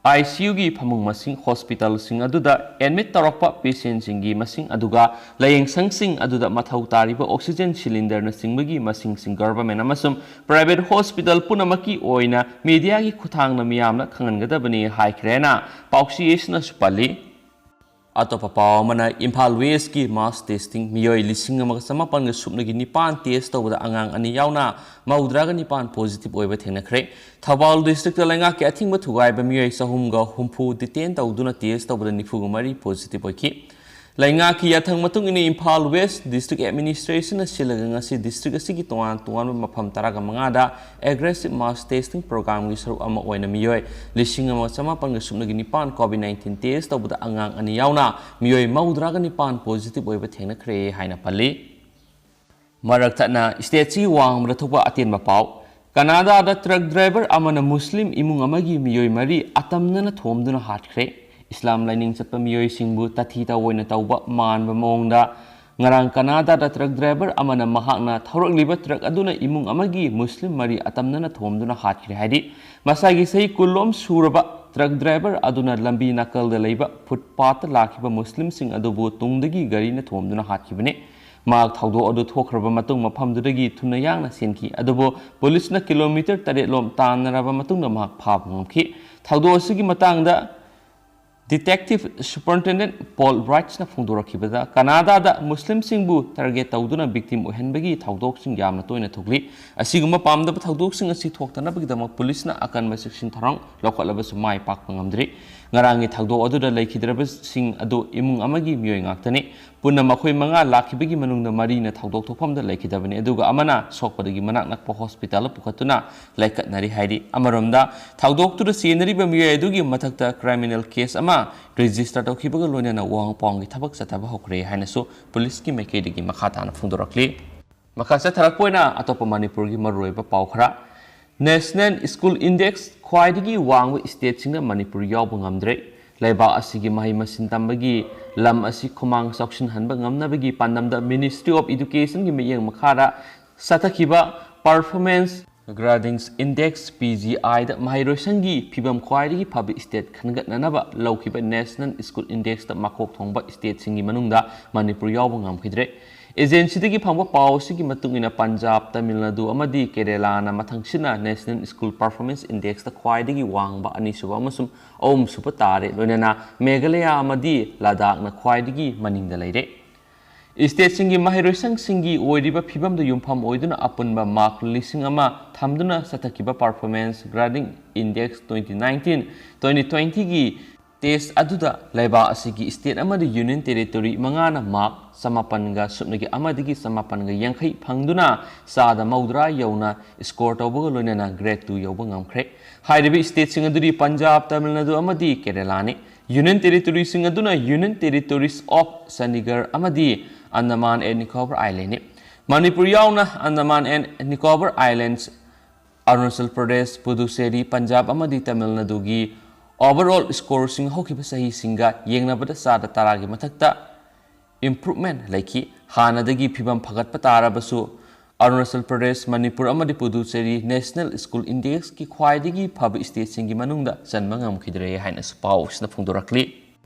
ICUꯒꯤ ꯐꯃꯨꯡ ꯃꯁꯤꯡ, hospitalꯁꯤꯡ ꯑꯗꯨꯗ admit ꯇꯧꯔꯛꯄ patientꯁꯤꯡꯒꯤ ꯃꯁꯤꯡ, ꯑꯗꯨꯒ ꯂꯥꯌꯦꯡꯁꯪꯁꯤꯡ ꯑꯗꯨꯗ ꯃꯊꯧ ꯇꯥꯔꯤꯕ oxygen cylinderꯅꯆꯤꯡꯕꯒꯤ ꯃꯁꯤꯡꯁꯤꯡ government ꯑꯃꯁꯨꯡ private hospital ꯄꯨꯝꯅꯃꯛꯀꯤ ꯑꯣꯏꯅ mediaꯒꯤ ꯈꯨꯠꯊꯥꯡꯗ ꯃꯤꯌꯥꯝꯅ ꯈꯪꯍꯟꯒꯗꯕꯅꯤ ꯍꯥꯏꯈ꯭ꯔꯦꯅ ꯄꯥꯎꯆꯦ ꯑꯁꯤꯅꯁꯨ ꯄꯜꯂꯤ꯫ ꯑꯇꯣꯞꯄ ꯄꯥꯎ ꯑꯃꯅ, ꯏꯝꯐꯥꯜ ꯋꯦꯁꯀꯤ ꯃꯥꯁ ꯇꯦꯁꯇꯤꯡ, ꯃꯤꯑꯣꯏ ꯂꯤꯁꯤꯡ ꯑꯃꯒ ꯆꯃꯥꯄꯟꯒ ꯁꯨꯞꯅꯒꯤ ꯅꯤꯄꯥꯟ ꯇꯦꯁ ꯇꯧꯕꯗ ꯑꯉꯥꯡ ꯑꯅꯤ ꯌꯥꯎꯅ ꯃꯧꯗ꯭ꯔꯥꯒ ꯅꯤꯄꯥꯟ ꯄꯣꯖꯤꯇꯤꯚ ꯑꯣꯏꯕ ꯊꯦꯡꯅꯈ꯭ꯔꯦ꯫ ꯊꯧꯕꯥꯜ ꯗꯤꯁꯇ꯭ꯔꯤꯛꯇ ꯂꯩꯉꯥꯛꯀꯤ ꯑꯊꯤꯡꯕ ꯊꯨꯒꯥꯏꯕ ꯃꯤꯑꯣꯏ ꯆꯍꯨꯝꯒ ꯍꯨꯝꯐꯨ ꯗꯤꯇꯦꯟ ꯇꯧꯗꯨꯅ ꯇꯦꯁ ꯇꯧꯕꯗ ꯅꯤꯐꯨꯒ ꯃꯔꯤ ꯄꯣꯖꯤꯇꯤꯚ ꯑꯣꯏꯈꯤ꯫ ꯂꯩꯉꯥꯛꯀꯤ ꯌꯥꯊꯪ ꯃꯇꯨꯡ ꯏꯟꯅ ꯏꯝꯐꯥꯜ ꯋꯦꯁ ꯗꯤꯁꯇ꯭ꯔꯤꯛ ꯑꯦꯗꯃꯤꯅꯤꯁꯇ꯭ꯔꯦꯁꯟꯅ ꯁꯤꯜꯂꯒ ꯉꯁꯤ ꯗꯤꯁꯇ꯭ꯔꯤꯛ ꯑꯁꯤꯒꯤ ꯇꯣꯉꯥꯟ ꯇꯣꯉꯥꯟꯕ ꯃꯐꯝ ꯇꯔꯥꯒ ꯃꯉꯥꯗ ꯑꯦꯒ꯭ꯔꯦꯁꯤꯚ ꯃꯥꯁ ꯇꯦꯁꯇꯤꯡ ꯄ꯭ꯔꯣꯒ꯭ꯔꯥꯝꯒꯤ ꯁꯔꯨꯛ ꯑꯃ ꯑꯣꯏꯅ ꯃꯤꯑꯣꯏ ꯂꯤꯁꯤꯡ ꯑꯃ ꯆꯃꯥꯄꯟꯒ ꯁꯨꯞꯅꯒꯤ ꯅꯤꯄꯥꯟ ꯀꯣꯚꯤꯗ ꯅꯥꯏꯟꯇꯤꯟ ꯇꯦꯁ ꯇꯧꯕꯗ ꯑꯉꯥꯡ ꯑꯅꯤ ꯌꯥꯎꯅ ꯃꯤꯑꯣꯏ ꯃꯧꯗ꯭ꯔꯥꯒ ꯅꯤꯄꯥꯟ ꯄꯣꯖꯤꯇꯤꯚ ꯑꯣꯏꯕ ꯊꯦꯡꯅꯈ꯭ꯔꯦ ꯍꯥꯏꯅ ꯄꯜꯂꯤ꯫ ꯃꯔꯛ ꯊꯠꯅ ꯁ꯭ꯇꯦꯠꯁꯤꯒꯤ ꯋꯥꯡꯃꯗ ꯊꯣꯛꯄ ꯑꯇꯦꯟꯕ ꯄꯥꯎ꯫ ꯀꯅꯥꯗꯥꯗ ꯇ꯭ꯔꯛ ꯗ꯭ꯔꯥꯏꯚꯔ ꯑꯃꯅ ꯃꯨꯁꯂꯤꯝ ꯏꯃꯨꯡ ꯑꯃꯒꯤ ꯃꯤꯑꯣꯏ ꯃꯔꯤ ꯑꯇꯝꯅꯅ ꯊꯣꯝꯗꯨꯅ ꯍꯥꯠꯈ꯭ꯔꯦ꯫ ꯏꯁꯂꯥꯝ ꯂꯥꯏꯅꯤꯡ ꯆꯠꯄ ꯃꯤꯑꯣꯏꯁꯤꯡꯕꯨ ꯇꯥꯊꯤ ꯇꯥꯑꯣꯏꯅ ꯇꯧꯕ ꯃꯥꯟꯕ ꯃꯑꯣꯡꯗ ꯉꯔꯥꯡ ꯀꯅꯥꯗꯥꯗ ꯇ꯭ꯔꯛ ꯗ꯭ꯔꯥꯏꯚꯔ ꯑꯃꯅ ꯃꯍꯥꯛꯅ ꯊꯧꯔꯛꯂꯤꯕ ꯇ꯭ꯔꯛ ꯑꯗꯨꯅ ꯏꯃꯨꯡ ꯑꯃꯒꯤ ꯃꯨꯁꯂꯤꯝ ꯃꯔꯤ ꯑꯇꯝꯅꯅ ꯊꯣꯝꯗꯨꯅ ꯍꯥꯠꯈ꯭ꯔꯦ ꯍꯥꯏꯔꯤ꯫ ꯃꯁꯥꯒꯤ ꯆꯍꯤ ꯀꯨꯟꯂꯣꯝ ꯁꯨꯔꯕ ꯇ꯭ꯔꯛ ꯗ꯭ꯔꯥꯏꯚꯔ ꯑꯗꯨꯅ ꯂꯝꯕꯤ ꯅꯥꯀꯜꯗ ꯂꯩꯕ ꯐꯨꯠꯄꯥꯠꯇ ꯂꯥꯛꯈꯤꯕ ꯃꯨꯁꯂꯤꯝꯁꯤꯡ ꯑꯗꯨꯕꯨ ꯇꯨꯡꯗꯒꯤ ꯒꯥꯔꯤꯅ ꯊꯣꯝꯗꯨꯅ ꯍꯥꯠꯈꯤꯕꯅꯤ꯫ ꯃꯍꯥꯛ ꯊꯧꯗꯣꯛ ꯑꯗꯨ ꯊꯣꯛꯈ꯭ꯔꯕ ꯃꯇꯨꯡ ꯃꯐꯝꯗꯨꯗꯒꯤ ꯊꯨꯅ ꯌꯥꯡꯅ ꯆꯦꯟꯈꯤ, ꯑꯗꯨꯕꯨ ꯄꯨꯂꯤꯁꯅ ꯀꯤꯂꯣꯃꯤꯇꯔ ꯇꯔꯦꯠ ꯂꯣꯝ ꯇꯥꯟꯅꯔꯕ ꯃꯇꯨꯡꯗ ꯃꯍꯥꯛ ꯐꯥꯕ ꯉꯝꯈꯤ꯫ ꯊꯧꯗꯣꯛ ꯑꯁꯤꯒꯤ ꯃꯇꯥꯡꯗ ꯗꯤꯇꯦꯛꯇꯤꯚ ꯁꯨꯄꯔꯤꯟꯇꯦꯟꯗꯦꯟꯠ ꯄꯣꯜ ꯔꯥꯏꯠꯁꯅ ꯐꯣꯡꯗꯣꯔꯛꯈꯤꯕꯗ, ꯀꯅꯥꯗꯥꯗ ꯃꯨꯁꯂꯤꯝꯁꯤꯡꯕꯨ ꯇꯥꯔꯒꯦꯠ ꯇꯧꯗꯨꯅ ꯚꯤꯛꯇꯤꯝ ꯑꯣꯏꯍꯟꯕꯒꯤ ꯊꯧꯗꯣꯛꯁꯤꯡ ꯌꯥꯝꯅ ꯇꯣꯏꯅ ꯊꯣꯛꯂꯤ꯫ ꯑꯁꯤꯒꯨꯝꯕ ꯄꯥꯝꯗꯕ ꯊꯧꯗꯣꯛꯁꯤꯡ ꯑꯁꯤ ꯊꯣꯛꯇꯅꯕꯒꯤꯗꯃꯛ ꯄꯨꯂꯤꯁꯅ ꯑꯀꯟꯕ ꯆꯦꯛꯁꯤꯟ ꯊꯧꯔꯥꯡ ꯂꯧꯈꯠꯂꯕꯁꯨ ꯃꯥꯏ ꯄꯥꯛꯄ ꯉꯝꯗ꯭ꯔꯤ꯫ ꯉꯔꯥꯡꯒꯤ ꯊꯧꯗꯣꯛ ꯑꯗꯨꯗ ꯂꯩꯈꯤꯗ꯭ꯔꯕꯁꯤꯡ ꯑꯗꯨ ꯏꯃꯨꯡ ꯑꯃꯒꯤ ꯃꯤꯑꯣꯏ ꯉꯥꯛꯇꯅꯤ꯫ ꯄꯨꯟꯅ ꯃꯈꯣꯏ ꯃꯉꯥ ꯂꯥꯛꯈꯤꯕꯒꯤ ꯃꯅꯨꯡꯗ ꯃꯔꯤꯅ ꯊꯧꯗꯣꯛ ꯊꯣꯛꯐꯝꯗ ꯂꯩꯈꯤꯗꯕꯅꯤ, ꯑꯗꯨꯒ ꯑꯃꯅ ꯁꯣꯛꯄꯗꯒꯤ ꯃꯅꯥꯛ ꯅꯛꯄ ꯍꯣꯁꯄꯤꯇꯥꯜꯗ ꯄꯨꯈꯠꯇꯨꯅ ꯂꯩꯈꯠꯅꯔꯤ ꯍꯥꯏꯔꯤ꯫ ꯑꯃꯔꯣꯝꯗ, ꯊꯧꯗꯣꯛꯇꯨꯗ ꯆꯦꯟꯅꯔꯤꯕ ꯃꯤꯑꯣꯏ ꯑꯗꯨꯒꯤ ꯃꯊꯛꯇ ꯀ꯭ꯔꯤꯃꯤꯅꯦꯜ ꯀꯦꯁ ꯑꯃ ꯔꯦꯖꯤꯁꯇꯔ ꯇꯧꯈꯤꯕꯒ ꯂꯣꯏꯅꯅ ꯋꯥꯍꯪ ꯄꯥꯎꯍꯪꯒꯤ ꯊꯕꯛ ꯆꯠꯊꯕ ꯍꯧꯈ꯭ꯔꯦ ꯍꯥꯏꯅꯁꯨ ꯄꯨꯂꯤꯁꯀꯤ ꯃꯥꯏꯀꯩꯗꯒꯤ ꯃꯈꯥ ꯇꯥꯅ ꯐꯣꯡꯗꯣꯔꯛꯂꯤ꯫ ꯃꯈꯥ ꯆꯠꯊꯔꯛꯄ ꯑꯣꯏꯅ ꯑꯇꯣꯞꯄ ꯃꯅꯤꯄꯨꯔꯒꯤ ꯃꯔꯨꯑꯣꯏꯕ ꯄꯥꯎ ꯈꯔ꯫ ꯅꯦꯁꯅꯦꯜ ꯁ꯭ꯀꯨꯜ ꯏꯟꯗꯦꯛꯁ ꯈ꯭ꯋꯥꯏꯗꯒꯤ ꯋꯥꯡꯕ ꯁ꯭ꯇꯦꯠꯁꯤꯡꯗ ꯃꯅꯤꯄꯨꯔ ꯌꯥꯎꯕ ꯉꯝꯗ꯭ꯔꯦ꯫ ꯂꯩꯕꯥꯛ ꯑꯁꯤꯒꯤ ꯃꯍꯩ ꯃꯁꯤꯡ ꯇꯝꯕꯒꯤ ꯂꯝ ꯑꯁꯤ ꯈꯨꯃꯥꯡ ꯆꯥꯎꯁꯤꯟꯍꯟꯕ ꯉꯝꯅꯕꯒꯤ ꯄꯥꯟꯗꯝꯗ Ministry of Educationꯒꯤ ꯃꯤꯠꯌꯦꯡ ꯃꯈꯥꯗ ꯆꯠꯊꯈꯤꯕ Performance Gradings Index, P G Iꯗ ꯃꯍꯩꯔꯣꯏꯁꯪꯒꯤ ꯐꯤꯕꯝ ꯈ꯭ꯋꯥꯏꯗꯒꯤ ꯐꯕ ꯁ꯭ꯇꯦꯠ ꯈꯟꯒꯠꯅꯅꯕ ꯂꯧꯈꯤꯕ ꯅꯦꯁꯅꯦꯜ ꯁ꯭ꯀꯨꯜ ꯏꯟꯗꯦꯛꯁꯇ ꯃꯀꯣꯛ ꯊꯣꯡꯕ ꯁ꯭ꯇꯦꯠꯁꯤꯡꯒꯤ ꯃꯅꯨꯡꯗ ꯃꯅꯤꯄꯨꯔ ꯌꯥꯎꯕ ꯉꯝꯈꯤꯗ꯭ꯔꯦ꯫ ꯑꯦꯖꯦꯟꯁꯤꯗꯒꯤ ꯐꯪꯕ ꯄꯥꯎ ꯑꯁꯤꯒꯤ ꯃꯇꯨꯡ ꯏꯟꯅ ꯄꯟꯖꯥꯕ, ꯇꯥꯃꯤꯜ ꯅꯥꯗꯨ ꯑꯃꯗꯤ ꯀꯦꯔꯦꯂꯥꯅ ꯃꯊꯪꯁꯤꯠꯅ National School Performance Indexꯇ ꯈ꯭ꯋꯥꯏꯗꯒꯤ ꯋꯥꯡꯕ ꯑꯅꯤꯁꯨꯕ ꯑꯃꯁꯨꯡ ꯑꯍꯨꯝꯁꯨꯕ ꯇꯥꯔꯦ꯫ ꯂꯣꯏꯅꯅ ꯃꯦꯘꯥꯂꯌꯥ ꯑꯃꯗꯤ ꯂꯗꯥꯈꯅ ꯈ꯭ꯋꯥꯏꯗꯒꯤ ꯃꯅꯤꯡꯗ ꯂꯩꯔꯦ꯫ ꯏꯁꯇꯦꯠꯁꯤꯡꯒꯤ ꯃꯍꯩꯔꯣꯏꯁꯪꯁꯤꯡꯒꯤ ꯑꯣꯏꯔꯤꯕ ꯐꯤꯕꯝꯗ ꯌꯨꯝꯐꯝ ꯑꯣꯏꯗꯨꯅ ꯑꯄꯨꯟꯕ ꯃꯥꯔꯛ ꯂꯤꯁꯤꯡ ꯑꯃ ꯊꯝꯗꯨꯅ ꯆꯠꯊꯈꯤꯕ Performance Grading Index twenty nineteen twenty twentyꯒꯤ ꯇꯦꯁ ꯑꯗꯨꯗ ꯂꯩꯕꯥꯛ ꯑꯁꯤꯒꯤ ꯏꯁꯇꯦꯠ ꯑꯃꯗꯤ ꯌꯨꯅꯤꯌꯟ ꯇꯦꯔꯤꯇꯣꯔꯤ ꯃꯉꯥꯅ ꯃꯥꯔꯛ ꯆꯃꯥꯄꯟꯒ ꯁꯨꯞꯅꯒꯤ ꯑꯃꯗꯒꯤ ꯆꯃꯥꯄꯟꯒ ꯌꯥꯡꯈꯩ ꯐꯪꯗꯨꯅ ꯆꯥꯗ ꯃꯧꯗ꯭ꯔꯥ ꯌꯧꯅ ꯁ꯭ꯀꯣꯔ ꯇꯧꯕꯒ ꯂꯣꯏꯅꯅ ꯒ꯭ꯔꯦꯗ ꯇꯨ ꯌꯧꯕ ꯉꯝꯈ꯭ꯔꯦ꯫ ꯍꯥꯏꯔꯤꯕ ꯏꯁꯇꯦꯠꯁꯤꯡ ꯑꯗꯨꯗꯤ ꯄꯟꯖꯥꯕ, ꯇꯥꯃꯤꯜ ꯅꯥꯗꯨ ꯑꯃꯗꯤ ꯀꯦꯔꯦꯂꯥꯅꯤ꯫ ꯌꯨꯅꯤꯌꯟ ꯇꯦꯔꯤꯇꯣꯔꯤꯁꯤꯡ ꯑꯗꯨꯅ Union Territories of Chandigarh ꯑꯃꯗꯤ Andaman and Nicobar Islandꯅꯤ꯫ ꯃꯅꯤꯄꯨꯔ ꯌꯥꯎꯅ Andaman and Nicobar Islands, Arunachal Pradesh, Puducherry, Punjab ꯑꯃꯗꯤ ꯇꯥꯃꯤꯜ ꯅꯥꯗꯨꯒꯤ overall ꯁ꯭ꯀꯣꯔꯁꯤꯡ ꯍꯧꯈꯤꯕ ꯆꯍꯤꯁꯤꯡꯒ ꯌꯦꯡꯅꯕꯗ ꯆꯥꯗ ꯇꯔꯥꯒꯤ ꯃꯊꯛꯇ ꯏꯝꯄ꯭ꯔꯨꯚꯃꯦꯟ ꯂꯩꯈꯤ꯫ ꯍꯥꯟꯅꯗꯒꯤ ꯐꯤꯕꯝ ꯐꯒꯠꯄ ꯇꯥꯔꯕꯁꯨ ꯑꯔꯨꯅꯥꯆꯜ ꯄ꯭ꯔꯗꯦꯁ, ꯃꯅꯤꯄꯨꯔ ꯑꯃꯗꯤ ꯄꯨꯗꯨꯆꯦꯔꯤ National School Indexꯀꯤ ꯈ꯭ꯋꯥꯏꯗꯒꯤ ꯐꯕ ꯏꯁꯇꯦꯠꯁꯤꯡꯒꯤ ꯃꯅꯨꯡꯗ ꯆꯟꯕ ꯉꯝꯈꯤꯗ꯭ꯔꯦ ꯍꯥꯏꯅꯁꯨ ꯄꯥꯎ ꯑꯁꯤꯅ ꯐꯣꯡꯗꯣꯔꯛꯂꯤ꯫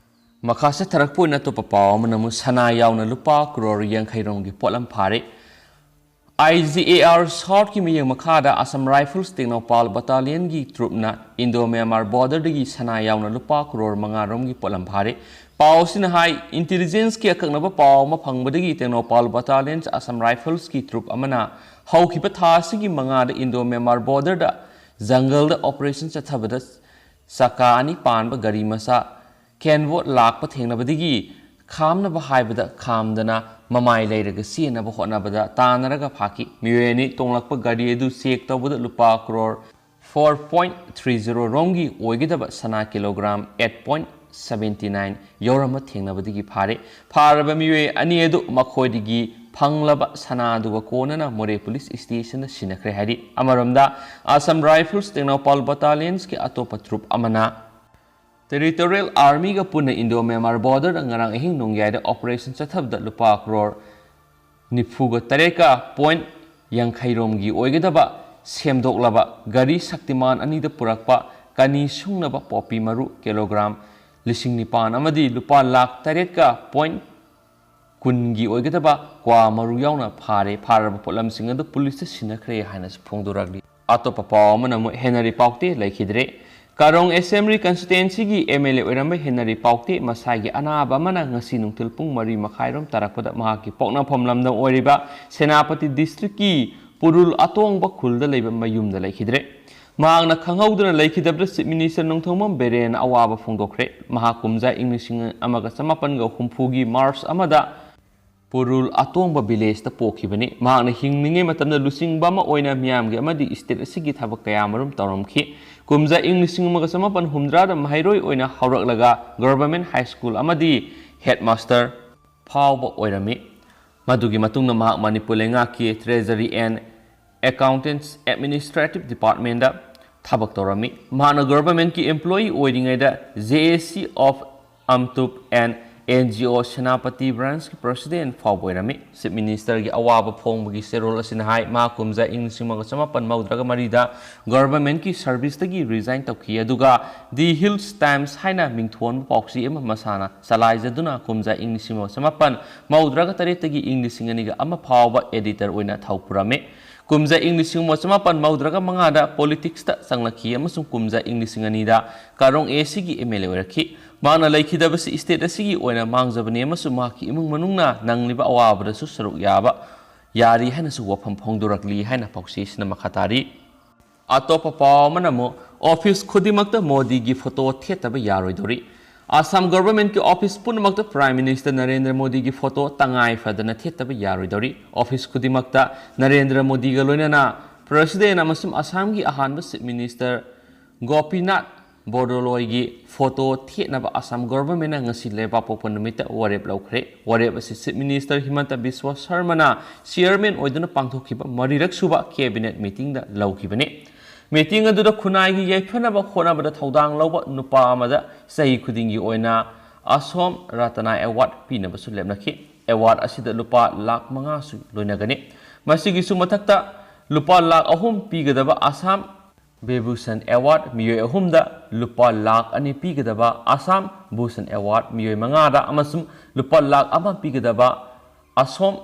ꯃꯈꯥ ꯆꯠꯊꯔꯛꯄ ꯑꯣꯏꯅ ꯑꯇꯣꯞꯄ ꯄꯥꯎ ꯑꯃꯅ ꯑꯃꯨꯛ ꯁꯅꯥ ꯌꯥꯎꯅ ꯂꯨꯄꯥ ꯀ꯭ꯔꯣꯔ ꯌꯥꯡꯈꯩ ꯔꯣꯝꯒꯤ ꯄꯣꯠꯂꯝ ꯐꯥꯔꯦ꯫ I G A R Southꯀꯤ ꯃꯤꯠꯌꯦꯡ ꯃꯈꯥꯗ Assam Rifles Tengnoupal Battalionꯒꯤ ꯇ꯭ꯔꯨꯞꯅ Indo Myanmar borderꯗꯒꯤ ꯁꯅꯥ ꯌꯥꯎꯅ ꯂꯨꯄꯥ ꯀ꯭ꯔꯣꯔ ꯃꯉꯥ ꯔꯣꯝꯒꯤ ꯄꯣꯠꯂꯝ ꯐꯥꯔꯦ꯫ ꯄꯥꯎ ꯑꯁꯤꯅ ꯍꯥꯏ, intelligenceꯀꯤ ꯑꯀꯛꯅꯕ ꯄꯥꯎ ꯑꯃ ꯐꯪꯕꯗꯒꯤ ꯇꯦꯡꯅꯧꯄꯥꯜ Battalion's Assam Riflesꯀꯤ ꯇ꯭ꯔꯨꯞ ꯑꯃꯅ ꯍꯧꯈꯤꯕ ꯊꯥ ꯑꯁꯤꯒꯤ ꯃꯉꯥꯗ Indo Myanmar borderꯗ ꯖꯪꯒꯜꯗ operation ꯆꯠꯊꯕꯗ ꯆꯀꯥ ꯑꯅꯤ ꯄꯥꯟꯕ ꯒꯥꯔꯤ ꯃꯆꯥ ꯀꯦꯟꯕꯣꯠ ꯂꯥꯛꯄ ꯊꯦꯡꯅꯕꯗꯒꯤ ꯈꯥꯝꯅꯕ ꯍꯥꯏꯕꯗ ꯈꯥꯝꯗꯅ ꯃꯃꯥꯏ ꯂꯩꯔꯒ ꯆꯦꯟꯅꯕ ꯍꯣꯠꯅꯕꯗ ꯇꯥꯟꯅꯔꯒ ꯐꯥꯈꯤ꯫ ꯃꯤꯑꯣꯏ ꯑꯅꯤ ꯇꯣꯡꯂꯛꯄ ꯒꯥꯔꯤ ꯑꯗꯨ ꯆꯦꯛ ꯇꯧꯕꯗ ꯂꯨꯄꯥ crore four point three zero ꯔꯣꯝꯒꯤ ꯑꯣꯏꯒꯗꯕ ꯁꯅꯥ kilogram eight point seventy nine ꯌꯧꯔꯝꯕ ꯊꯦꯡꯅꯕꯗꯒꯤ ꯐꯥꯔꯦ꯫ ꯐꯥꯔꯕ ꯃꯤꯑꯣꯏ ꯑꯅꯤ ꯑꯗꯨ ꯃꯈꯣꯏꯗꯒꯤ ꯐꯪꯂꯕ ꯁꯅꯥ ꯑꯗꯨꯒ ꯀꯣꯟꯅꯅ ꯃꯣꯔꯦ ꯄꯨꯂꯤꯁ ꯁ꯭ꯇꯦꯁꯟꯗ ꯁꯤꯟꯅꯈ꯭ꯔꯦ ꯍꯥꯏꯔꯤ꯫ ꯑꯃꯔꯣꯝꯗ Assam Rifles ꯇꯦꯡꯅꯧꯄꯥꯜ Battalionꯁꯀꯤ ꯑꯇꯣꯞꯄ ꯇ꯭ꯔꯨꯞ ꯑꯃꯅ Territorial Armyꯒ ꯄꯨꯟꯅ Indo Myanmar borderꯗ ꯉꯔꯥꯡ ꯑꯍꯤꯡ ꯅꯣꯡꯌꯥꯏꯗ operation ꯆꯠꯊꯕꯗ ꯂꯨꯄꯥ ꯀ꯭ꯔꯣꯔ ꯅꯤꯐꯨꯒ ꯇꯔꯦꯠꯀ point ꯌꯥꯡꯈꯩ ꯔꯣꯝꯒꯤ ꯑꯣꯏꯒꯗꯕ ꯁꯦꯝꯗꯣꯛꯂꯕ ꯒꯥꯔꯤ ꯁꯛꯇꯤꯃꯥꯟ ꯑꯅꯤꯗ ꯄꯨꯔꯛꯄ ꯀꯅꯤ ꯁꯨꯡꯅꯕ ꯄꯣꯄꯤ ꯃꯔꯨ ꯀꯤꯂꯣꯒ꯭ꯔꯥꯝ ꯂꯤꯁꯤꯡ ꯅꯤꯄꯥꯟ ꯑꯃꯗꯤ ꯂꯨꯄꯥ ꯂꯥꯈ ꯇꯔꯦꯠꯀ point ꯀꯨꯟꯒꯤ ꯑꯣꯏꯒꯗꯕ ꯀ꯭ꯋꯥ ꯃꯔꯨ ꯌꯥꯎꯅ ꯐꯥꯔꯦ꯫ ꯐꯥꯔꯕ ꯄꯣꯠꯂꯝꯁꯤꯡ ꯑꯗꯨ ꯄꯨꯂꯤꯁꯇ ꯁꯤꯟꯅꯈ꯭ꯔꯦ ꯍꯥꯏꯅꯁꯨ ꯐꯣꯡꯗꯣꯔꯛꯂꯤ꯫ ꯑꯇꯣꯞꯄ ꯄꯥꯎ ꯑꯃꯅ ꯑꯃꯨꯛ ꯍꯦꯅꯔꯤ ꯄꯥꯎꯇꯦ ꯂꯩꯈꯤꯗ꯭ꯔꯦ꯫ ꯀꯥꯔꯣꯡ ꯑꯦꯁꯦꯝꯕ꯭ꯂꯤ ꯀꯟꯁꯇꯤꯇ꯭ꯋꯦꯟꯁꯤꯒꯤ ꯑꯦꯝ ꯑꯦꯜ ꯑꯦ ꯑꯣꯏꯔꯝꯕ ꯍꯦꯅꯔꯤ ꯄꯥꯎꯇꯦ ꯃꯁꯥꯒꯤ ꯑꯅꯥꯕ ꯑꯃꯅ ꯉꯁꯤ ꯅꯨꯡꯊꯤꯜ ꯄꯨꯡ ꯃꯔꯤ ꯃꯈꯥꯏꯔꯣꯝ ꯇꯥꯔꯛꯄꯗ ꯃꯍꯥꯛꯀꯤ ꯄꯣꯛꯅꯐꯝ ꯂꯝꯗꯝ ꯑꯣꯏꯔꯤꯕ ꯁꯦꯅꯥꯄꯇꯤ ꯗꯤꯁꯇ꯭ꯔꯤꯛꯀꯤ ꯄꯨꯔꯨꯜ ꯑꯇꯣꯡꯕ ꯈꯨꯜꯗ ꯂꯩꯕ ꯃꯌꯨꯝꯗ ꯂꯩꯈꯤꯗ꯭ꯔꯦ꯫ ꯃꯍꯥꯛꯅ ꯈꯪꯍꯧꯗꯅ ꯂꯩꯈꯤꯗꯕꯗ ꯆꯤꯐ ꯃꯤꯅꯤꯁꯇꯔ ꯅꯣꯡꯊꯣꯝꯕꯝ ꯕꯤꯔꯦꯟꯅ ꯑꯋꯥꯕ ꯐꯣꯡꯗꯣꯛꯈ꯭ꯔꯦ꯫ ꯃꯍꯥꯛ ꯀꯨꯝꯖꯥ ꯏꯪ ꯂꯤꯁꯤꯡ ꯑꯃꯒ ꯆꯃꯥꯄꯟꯒ ꯍꯨꯝꯐꯨꯒꯤ ꯃꯥꯔꯆ ꯑꯃꯗ ꯄꯨꯔꯨꯜ ꯑꯇꯣꯡꯕ ꯚꯤꯂꯦꯖꯇ ꯄꯣꯛꯈꯤꯕꯅꯤ꯫ ꯃꯍꯥꯛꯅ ꯍꯤꯡꯂꯤꯉꯩ ꯃꯇꯝꯗ ꯂꯨꯆꯤꯡꯕ ꯑꯃ ꯑꯣꯏꯅ ꯃꯤꯌꯥꯝꯒꯤ ꯑꯃꯗꯤ ꯏꯁꯇꯦꯠ ꯑꯁꯤꯒꯤ ꯊꯕꯛ ꯀꯌꯥ ꯑꯃꯔꯣꯝ ꯇꯧꯔꯝꯈꯤ꯫ ꯀꯨꯝꯖꯥ ꯏꯪ ꯂꯤꯁꯤꯡ ꯑꯃꯒ ꯆꯃꯥꯄꯟ ꯍꯨꯝꯗ꯭ꯔꯥꯗ ꯃꯍꯩꯔꯣꯏ ꯑꯣꯏꯅ ꯍꯧꯔꯛꯂꯒ ꯒꯚꯔꯟꯃꯦꯟꯠ ꯍꯥꯏ ꯁ꯭ꯀꯨꯜ ꯑꯃꯗꯤ ꯍꯦꯗꯃꯥꯁꯇꯔ ꯐꯥꯎꯕ ꯑꯣꯏꯔꯝꯃꯤ꯫ ꯃꯗꯨꯒꯤ ꯃꯇꯨꯡꯗ ꯃꯍꯥꯛ ꯃꯅꯤꯄꯨꯔ ꯂꯩꯉꯥꯛꯀꯤ ꯇ꯭ꯔꯦꯖꯔꯤ ꯑꯦꯟ ꯑꯦꯀꯥꯎꯟꯇꯦꯟꯁ ꯑꯦꯗꯃꯤꯅꯤꯁꯇ꯭ꯔꯦꯇꯤꯚ ꯗꯤꯄꯥꯔꯠꯃꯦꯟꯗ ꯊꯕꯛ ꯇꯧꯔꯝꯃꯤ꯫ ꯃꯍꯥꯛꯅ ꯒꯚꯔꯟꯃꯦꯟꯠꯀꯤ ꯑꯦꯝꯄ꯭ꯂꯣꯌꯤ ꯑꯣꯏꯔꯤꯉꯩꯗ ꯖꯦ ꯑꯦ ꯁꯤ of ꯑꯝꯇꯨꯞ and and G O Senapati ꯕ꯭ꯔꯥꯟꯁꯀꯤ president ꯐꯥꯎꯕ ꯑꯣꯏꯔꯝꯃꯤ꯫ ꯆꯤꯐ ꯃꯤꯅꯤꯁꯇꯔꯒꯤ ꯑꯋꯥꯕ ꯐꯣꯡꯕꯒꯤ ꯆꯦꯔꯣꯜ ꯑꯁꯤꯅ ꯍꯥꯏ, ꯃꯍꯥꯛ ꯀꯨꯝꯖꯥ ꯏꯪ ꯂꯤꯁꯤꯡ ꯑꯃꯒ ꯆꯃꯥꯄꯟ ꯃꯧꯗ꯭ꯔꯥꯒ ꯃꯔꯤꯗ ꯒꯚꯔꯟꯃꯦꯟꯠꯀꯤ ꯁꯔꯚꯤꯁꯇꯒꯤ ꯔꯤꯖꯥꯏꯟ ꯇꯧꯈꯤ, ꯑꯗꯨꯒ ꯗꯤ ꯍꯤꯜꯁ ꯇꯥꯏꯝꯁ ꯍꯥꯏꯅ ꯃꯤꯡꯊꯣꯟꯕ ꯄꯥꯎꯆꯦ ꯑꯃ ꯃꯁꯥꯅ ꯆꯂꯥꯏꯖꯗꯨꯅ ꯀꯨꯝꯖꯥ ꯏꯪ ꯂꯤꯁꯤꯡ ꯑꯃꯒ ꯆꯃꯥꯄꯟ ꯃꯧꯗ꯭ꯔꯥꯒ ꯇꯔꯦꯠꯇꯒꯤ ꯏꯪ ꯂꯤꯁꯤꯡ ꯑꯅꯤꯒ ꯑꯃ ꯐꯥꯎꯕ ꯑꯦꯗꯤꯇꯔ ꯑꯣꯏꯅ ꯊꯧ ꯄꯨꯔꯝꯃꯤ꯫ ꯀꯨꯝꯖꯥ ꯏꯪ ꯂꯤꯁꯤꯡ ꯑꯃꯒ ꯆꯃꯥꯄꯟ ꯃꯧꯗ꯭ꯔꯥꯒ ꯃꯉꯥꯗ ꯄꯣꯂꯤꯇꯤꯛꯁꯇ ꯆꯪꯂꯛꯈꯤ ꯑꯃꯁꯨꯡ ꯀꯨꯝꯖꯥ ꯏꯪ ꯂꯤꯁꯤꯡ ꯑꯅꯤꯗ ꯀꯥꯔꯣꯡ ꯑꯦ ꯁꯤꯒꯤ ꯑꯦꯝ ꯑꯦꯜ ꯑꯦ ꯑꯣꯏꯔꯛꯈꯤ꯫ ꯃꯍꯥꯛꯅ ꯂꯩꯈꯤꯗꯕꯁꯤ ꯏꯁꯇꯦꯠ ꯑꯁꯤꯒꯤ ꯑꯣꯏꯅ ꯃꯥꯡꯖꯕꯅꯤ ꯑꯃꯁꯨꯡ ꯃꯍꯥꯛꯀꯤ ꯏꯃꯨꯡ ꯃꯅꯨꯡꯅ ꯅꯪꯂꯤꯕ ꯑꯋꯥꯕꯗꯁꯨ ꯁꯔꯨꯛ ꯌꯥꯕ ꯌꯥꯔꯤ ꯍꯥꯏꯅꯁꯨ ꯋꯥꯐꯝ ꯐꯣꯡꯗꯣꯔꯛꯂꯤ ꯍꯥꯏꯅ ꯄꯥꯎꯆꯦꯁꯤꯅ ꯃꯈꯥ ꯇꯥꯔꯤ꯫ ꯑꯇꯣꯞꯄ ꯄꯥꯎ ꯑꯃꯅ ꯑꯃꯨꯛ ꯑꯣꯐꯤꯁ ꯈꯨꯗꯤꯡꯃꯛꯇ ꯃꯣꯗꯤꯒꯤ ꯐꯣꯇꯣ ꯊꯦꯠꯇꯕ ꯌꯥꯔꯣꯏꯗꯧꯔꯤ꯫ ꯑꯁꯥꯝ ꯒꯚꯔꯟꯃꯦꯟꯠꯀꯤ ꯑꯣꯐꯤꯁ ꯄꯨꯝꯅꯃꯛꯇ ꯄ꯭ꯔꯥꯏꯝ ꯃꯤꯅꯤꯁꯇꯔ ꯅꯔꯦꯟꯗ꯭ꯔ ꯃꯣꯗꯤꯒꯤ ꯐꯣꯇꯣ ꯇꯉꯥꯏ ꯐꯗꯅ ꯊꯦꯠꯇꯕ ꯌꯥꯔꯣꯏꯗꯧꯔꯤ꯫ ꯑꯣꯐꯤꯁ ꯈꯨꯗꯤꯡꯃꯛꯇ ꯅꯔꯦꯟꯗ꯭ꯔ ꯃꯣꯗꯤꯒ ꯂꯣꯏꯅꯅ ꯄ꯭ꯔꯁꯤꯗꯦꯟꯠ ꯑꯃꯁꯨꯡ ꯑꯁꯥꯝꯒꯤ ꯑꯍꯥꯟꯕ chief minister Gopinath ꯕꯣꯔꯗꯣꯂꯣꯏꯒꯤ photo ꯊꯦꯠꯅꯕ Assam ꯒꯚꯔꯟꯃꯦꯟꯠꯅ ꯉꯁꯤ ꯂꯩꯕꯥꯛꯄꯣꯛꯄ ꯅꯨꯃꯤꯠꯇ ꯋꯥꯔꯦꯞ ꯂꯧꯈ꯭ꯔꯦ꯫ ꯋꯥꯔꯦꯞ ꯑꯁꯤ ꯆꯤꯐ ꯃꯤꯅꯤꯁꯇꯔ ꯍꯤꯃꯟꯇ ꯕꯤꯁ꯭ꯋ ꯁꯔꯃꯅ ꯆꯤꯌꯔꯃꯦꯟ ꯑꯣꯏꯗꯨꯅ ꯄꯥꯡꯊꯣꯛꯈꯤꯕ ꯃꯔꯤꯔꯛ ꯁꯨꯕ ꯀꯦꯕꯤꯅꯦꯠ ꯃꯤꯇꯤꯡꯗ ꯂꯧꯈꯤꯕꯅꯤ꯫ ꯃꯤꯇꯤꯡ ꯑꯗꯨꯗ ꯈꯨꯟꯅꯥꯏꯒꯤ ꯌꯥꯏꯐꯅꯕ ꯍꯣꯠꯅꯕꯗ ꯊꯧꯗꯥꯡ ꯂꯧꯕ ꯅꯨꯄꯥ ꯑꯃꯗ ꯆꯍꯤ ꯈꯨꯗꯤꯡꯒꯤ ꯑꯣꯏꯅ ꯑꯁꯣꯝ ꯔꯇꯅꯥ ꯑꯦꯋꯥꯔꯗ ꯄꯤꯅꯕꯁꯨ ꯂꯦꯞꯅꯈꯤ꯫ ꯑꯦꯋꯥꯔꯗ ꯑꯁꯤꯗ ꯂꯨꯄꯥ ꯂꯥꯈ ꯃꯉꯥꯁꯨ ꯂꯣꯏꯅꯒꯅꯤ꯫ ꯃꯁꯤꯒꯤꯁꯨ ꯃꯊꯛꯇ ꯂꯨꯄꯥ ꯂꯥꯈ ꯑꯍꯨꯝ ꯄꯤꯒꯗꯕ ꯑꯁꯥꯝ ꯕꯤꯚꯨꯁꯟ ꯑꯦꯋꯥꯔꯗ ꯃꯤꯑꯣꯏ ꯑꯍꯨꯝꯗ ꯂꯨꯄꯥ ꯂꯥꯈ ꯑꯅꯤ ꯄꯤꯒꯗꯕ ꯑꯁꯥꯝ ꯚꯨꯁꯟ ꯑꯦꯋꯥꯔꯗ ꯃꯤꯑꯣꯏ ꯃꯉꯥꯗ ꯑꯃꯁꯨꯡ ꯂꯨꯄꯥ ꯂꯥꯈ ꯑꯃ ꯄꯤꯒꯗꯕ ꯑꯁꯣꯝ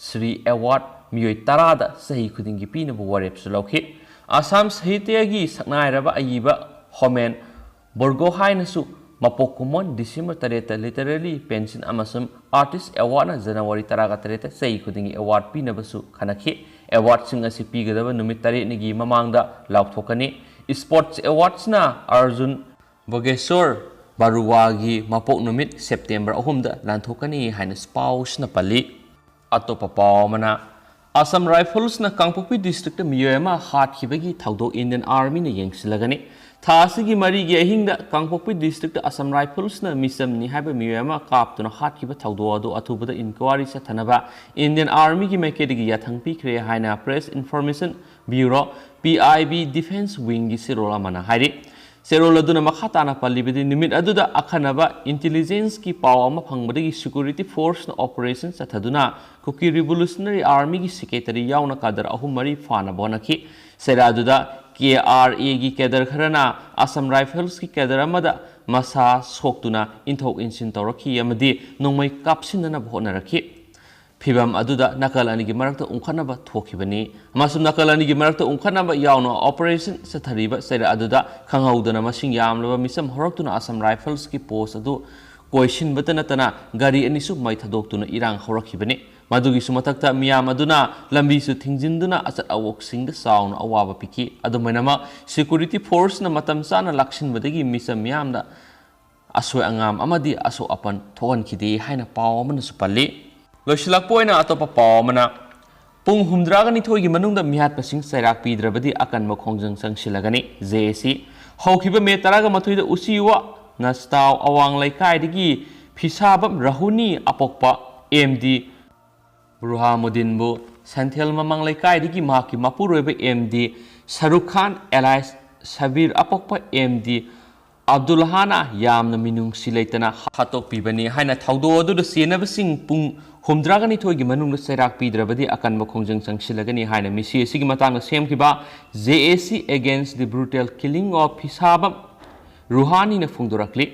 ꯁ꯭ꯔꯤ ꯑꯦꯋꯥꯔꯗ ꯃꯤꯑꯣꯏ ꯇꯔꯥꯗ ꯆꯍꯤ ꯈꯨꯗꯤꯡꯒꯤ ꯄꯤꯅꯕ ꯋꯥꯔꯦꯞꯁꯨ ꯂꯧꯈꯤ꯫ ꯑꯁꯥꯝ ꯁꯥꯍꯤꯇ꯭ꯌꯒꯤ ꯁꯛꯅꯥꯏꯔꯕ ꯑꯏꯕ ꯍꯣꯃꯦꯟ ꯕꯣꯔꯒꯣꯍꯥꯏꯅꯁꯨ ꯃꯄꯣꯛ ꯀꯨꯝꯑꯣꯟ ꯗꯤꯁꯦꯝꯕꯔ ꯇꯔꯦꯠꯇ ꯂꯤꯇꯔꯦꯔꯤ ꯄꯦꯟꯁꯤꯜ ꯑꯃꯁꯨꯡ ꯑꯥꯔꯇꯤꯁ ꯑꯦꯋꯥꯔꯗꯅ ꯖꯅꯋꯥꯔꯤ ꯇꯔꯥꯒ ꯇꯔꯦꯠꯇ ꯆꯍꯤ ꯈꯨꯗꯤꯡꯒꯤ ꯑꯦꯋꯥꯔꯗ ꯄꯤꯅꯕꯁꯨ ꯈꯟꯅꯈꯤ꯫ ꯑꯦꯋꯥꯔꯗꯁꯤꯡ ꯑꯁꯤ ꯄꯤꯒꯗꯕ ꯅꯨꯃꯤꯠ ꯇꯔꯦꯠꯅꯤꯒꯤ ꯃꯃꯥꯡꯗ ꯂꯥꯎꯊꯣꯛꯀꯅꯤ꯫ ꯏꯁꯄꯣꯔꯠꯁ ꯑꯦꯋꯥꯔꯗꯁꯅ ꯑꯥꯔꯖꯨꯟ ꯕꯣꯒꯦꯁꯣꯔ ꯕꯥꯔꯨꯋꯥꯒꯤ ꯃꯄꯣꯛ ꯅꯨꯃꯤꯠ ꯁꯦꯞꯇꯦꯝꯕꯔ ꯑꯍꯨꯝꯗ ꯂꯥꯟꯊꯣꯛꯀꯅꯤ ꯍꯥꯏꯅ ꯄꯥꯎꯁꯤꯅ ꯄꯜꯂꯤ꯫ ꯑꯇꯣꯞꯄ ꯄꯥꯎ ꯑꯃꯅ, ꯑꯁꯥꯝ ꯔꯥꯏꯐꯜꯁꯅ ꯀꯥꯡꯄꯣꯛꯄꯤ ꯗꯤꯁꯇ꯭ꯔꯤꯛꯇ ꯃꯤꯑꯣꯏ ꯑꯃ ꯍꯥꯠꯈꯤꯕꯒꯤ ꯊꯧꯗꯣꯛ ꯏꯟꯗꯤꯌꯟ ꯑꯥꯔꯃꯤꯅ ꯌꯦꯡꯁꯤꯜꯂꯒꯅꯤ꯫ ꯊꯥ ꯑꯁꯤꯒꯤ ꯃꯔꯤꯒꯤ ꯑꯍꯤꯡꯗ ꯀꯥꯡꯄꯣꯛꯄꯤ ꯗꯤꯁꯇ꯭ꯔꯤꯛꯇ ꯑꯁꯥꯝ ꯔꯥꯏꯐꯜꯁꯅ ꯃꯤꯆꯝꯅꯤ ꯍꯥꯏꯕ ꯃꯤꯑꯣꯏ ꯑꯃ ꯀꯥꯞꯇꯨꯅ ꯍꯥꯠꯈꯤꯕ ꯊꯧꯗꯣꯛ ꯑꯗꯨ ꯑꯊꯨꯕꯗ ꯏꯟꯀ꯭ꯋꯥꯔꯤ ꯆꯠꯊꯅꯕ ꯏꯟꯗꯤꯌꯟ ꯑꯥꯔꯃꯤꯒꯤ ꯃꯥꯏꯀꯩꯗꯒꯤ ꯌꯥꯊꯪ ꯄꯤꯈ꯭ꯔꯦ ꯍꯥꯏꯅ press information bureau, P I B, defence ꯋꯤꯡꯒꯤ ꯆꯦꯔꯣꯜ ꯑꯃꯅ ꯍꯥꯏꯔꯤ꯫ ꯆꯦꯔꯣꯜ ꯑꯗꯨꯅ ꯃꯈꯥ ꯇꯥꯅ ꯄꯜꯂꯤꯕꯗꯤ, ꯅꯨꯃꯤꯠ ꯑꯗꯨꯗ ꯑꯈꯟꯅꯕ ꯏꯟꯇꯤꯂꯤꯖꯦꯟꯁꯀꯤ ꯄꯥꯎ ꯑꯃ ꯐꯪꯕꯗꯒꯤ ꯁꯦꯀ꯭ꯌꯨꯔꯤꯇꯤ ꯐꯣꯔꯁꯅ ꯑꯣꯄꯔꯦꯁꯟ ꯆꯠꯊꯗꯨꯅ ꯀꯨꯀꯤ ꯔꯤꯚꯣꯂꯨꯁꯅꯔꯤ ꯑꯥꯔꯃꯤꯒꯤ ꯁꯦꯀ꯭ꯔꯦꯇꯔꯤ ꯌꯥꯎꯅ ꯀꯥꯗꯔ ꯑꯍꯨꯝ ꯃꯔꯤ ꯐꯥꯅꯕ ꯍꯣꯠꯅꯈꯤ꯫ ꯆꯩꯔꯥꯛ ꯑꯗꯨꯗ ꯀꯦ ꯑꯥꯔ ꯑꯦꯒꯤ ꯀꯦꯗꯔ ꯈꯔꯅ ꯑꯁꯥꯝ ꯔꯥꯏꯐꯜꯁꯀꯤ ꯀꯦꯗꯔ ꯑꯃꯗ ꯃꯁꯥ ꯁꯣꯛꯇꯨꯅ ꯏꯟꯊꯣꯛ ꯏꯟꯁꯤꯟ ꯇꯧꯔꯛꯈꯤ ꯑꯃꯗꯤ ꯅꯣꯡꯃꯩ ꯀꯥꯞꯁꯤꯟꯅꯅꯕ ꯍꯣꯠꯅꯔꯛꯈꯤ꯫ ꯐꯤꯚꯝ ꯑꯗꯨꯗ ꯅꯥꯀꯜ ꯑꯅꯤꯒꯤ ꯃꯔꯛꯇ ꯎꯪꯈꯠꯅꯕ ꯊꯣꯛꯈꯤꯕꯅꯤ ꯑꯃꯁꯨꯡ ꯅꯥꯀꯜ ꯑꯅꯤꯒꯤ ꯃꯔꯛꯇ ꯎꯪꯈꯠꯅꯕ ꯌꯥꯎꯅ ꯑꯣꯄꯔꯦꯁꯟ ꯆꯠꯊꯔꯤꯕ ꯆꯩꯔꯥꯛ ꯑꯗꯨꯗ ꯈꯪꯍꯧꯗꯅ ꯃꯁꯤꯡ ꯌꯥꯝꯂꯕ ꯃꯤꯆꯝ ꯍꯧꯔꯛꯇꯨꯅ ꯑꯁꯥꯝ ꯔꯥꯏꯐꯜꯁꯀꯤ ꯄꯣꯁ ꯑꯗꯨ ꯀꯣꯏꯁꯤꯟꯕꯇ ꯅꯠꯇꯅ ꯒꯥꯔꯤ ꯑꯅꯤꯁꯨ ꯃꯩ ꯊꯥꯗꯣꯛꯇꯨꯅ ꯏꯔꯥꯡ ꯍꯧꯔꯛꯈꯤꯕꯅꯤ꯫ ꯃꯗꯨꯒꯤꯁꯨ ꯃꯊꯛꯇ ꯃꯤꯌꯥꯝ ꯑꯗꯨꯅ ꯂꯝꯕꯤꯁꯨ ꯊꯤꯡꯖꯤꯟꯗꯨꯅ ꯑꯆꯠ ꯑꯋꯣꯛꯁꯤꯡꯗ ꯆꯥꯎꯅ ꯑꯋꯥꯕ ꯄꯤꯈꯤ꯫ ꯑꯗꯨꯝ ꯑꯣꯏꯅꯃꯛ, ꯁꯦꯀ꯭ꯌꯨꯔꯤꯇꯤ ꯐꯣꯔꯁꯅ ꯃꯇꯝ ꯆꯥꯅ ꯂꯥꯛꯁꯤꯟꯕꯗꯒꯤ ꯃꯤꯆꯝ ꯃꯤꯌꯥꯝꯗ ꯑꯁꯣꯏ ꯑꯉꯥꯝ ꯑꯃꯗꯤ ꯑꯁꯣꯛ ꯑꯄꯟ ꯊꯣꯛꯍꯟꯈꯤꯗꯦ ꯍꯥꯏꯅ ꯄꯥꯎ ꯑꯃꯅꯁꯨ ꯄꯜꯂꯤ꯫ ꯂꯣꯏꯁꯤꯜꯂꯛꯄ ꯑꯣꯏꯅ ꯑꯇꯣꯞꯄ ꯄꯥꯎ ꯑꯃꯅ, ꯄꯨꯡ ꯍꯨꯝꯗ꯭ꯔꯥꯒ ꯅꯤꯊꯣꯏꯒꯤ ꯃꯅꯨꯡꯗ ꯃꯤꯍꯥꯠꯄꯁꯤꯡ ꯆꯩꯔꯥꯛ ꯄꯤꯗ꯭ꯔꯕꯗꯤ ꯑꯀꯟꯕ ꯈꯣꯡꯖꯪ ꯆꯪꯁꯤꯜꯂꯒꯅꯤ꯫ ꯖꯦ ꯑꯦ ꯁꯤ꯫ ꯍꯧꯈꯤꯕ ꯃꯦ ꯇꯔꯥꯒ ꯃꯥꯊꯣꯏꯗ ꯎꯆꯤꯋꯥ ꯅꯁꯇꯥꯎ ꯑꯋꯥꯡ ꯂꯩꯀꯥꯏꯗꯒꯤ ꯐꯤꯁꯥꯕꯝ ꯔꯥꯍꯨꯅꯤ ꯑꯄꯣꯛꯄ ꯑꯦꯝ ꯗꯤ ꯕꯨꯔꯍꯥꯃꯨꯗꯤꯟꯕꯨ ꯁꯟꯊꯦꯜ ꯃꯃꯥꯡ ꯂꯩꯀꯥꯏꯗꯒꯤ ꯃꯍꯥꯛꯀꯤ ꯃꯄꯨꯔꯣꯏꯕ ꯑꯦꯝ ꯗꯤ ꯁꯔꯨꯈ ꯈꯥꯟ ꯑꯦꯂꯥꯏꯁ ꯁꯕꯤꯔ ꯑꯄꯣꯛꯄ ꯑꯦꯝ ꯗꯤ ꯑꯕꯗꯨꯜꯍꯥꯅ ꯌꯥꯝꯅ ꯃꯤꯅꯨꯡꯁꯤ ꯂꯩꯇꯅ ꯍꯥꯠꯇꯣꯛꯄꯤꯕꯅꯤ ꯍꯥꯏꯅ ꯊꯧꯗꯣꯛ ꯑꯗꯨꯗ ꯆꯦꯟꯅꯕꯁꯤꯡ ꯄꯨꯡ ꯍꯨꯝꯗ꯭ꯔꯥꯒ ꯅꯤꯊꯣꯏꯒꯤ ꯃꯅꯨꯡꯗ ꯆꯩꯔꯥꯛ ꯄꯤꯗ꯭ꯔꯕꯗꯤ ꯑꯀꯟꯕ ꯈꯣꯡꯖꯪ ꯆꯪꯁꯤꯜꯂꯒꯅꯤ ꯍꯥꯏꯅ ꯃꯤꯁꯤ ꯑꯁꯤꯒꯤ ꯃꯇꯥꯡꯗ ꯁꯦꯝꯈꯤꯕ J A C Against the Brutal Killing of ꯐꯤꯁꯥꯕꯝ ꯔꯨꯍꯥꯅꯤꯅ ꯐꯣꯡꯗꯣꯔꯛꯂꯤ꯫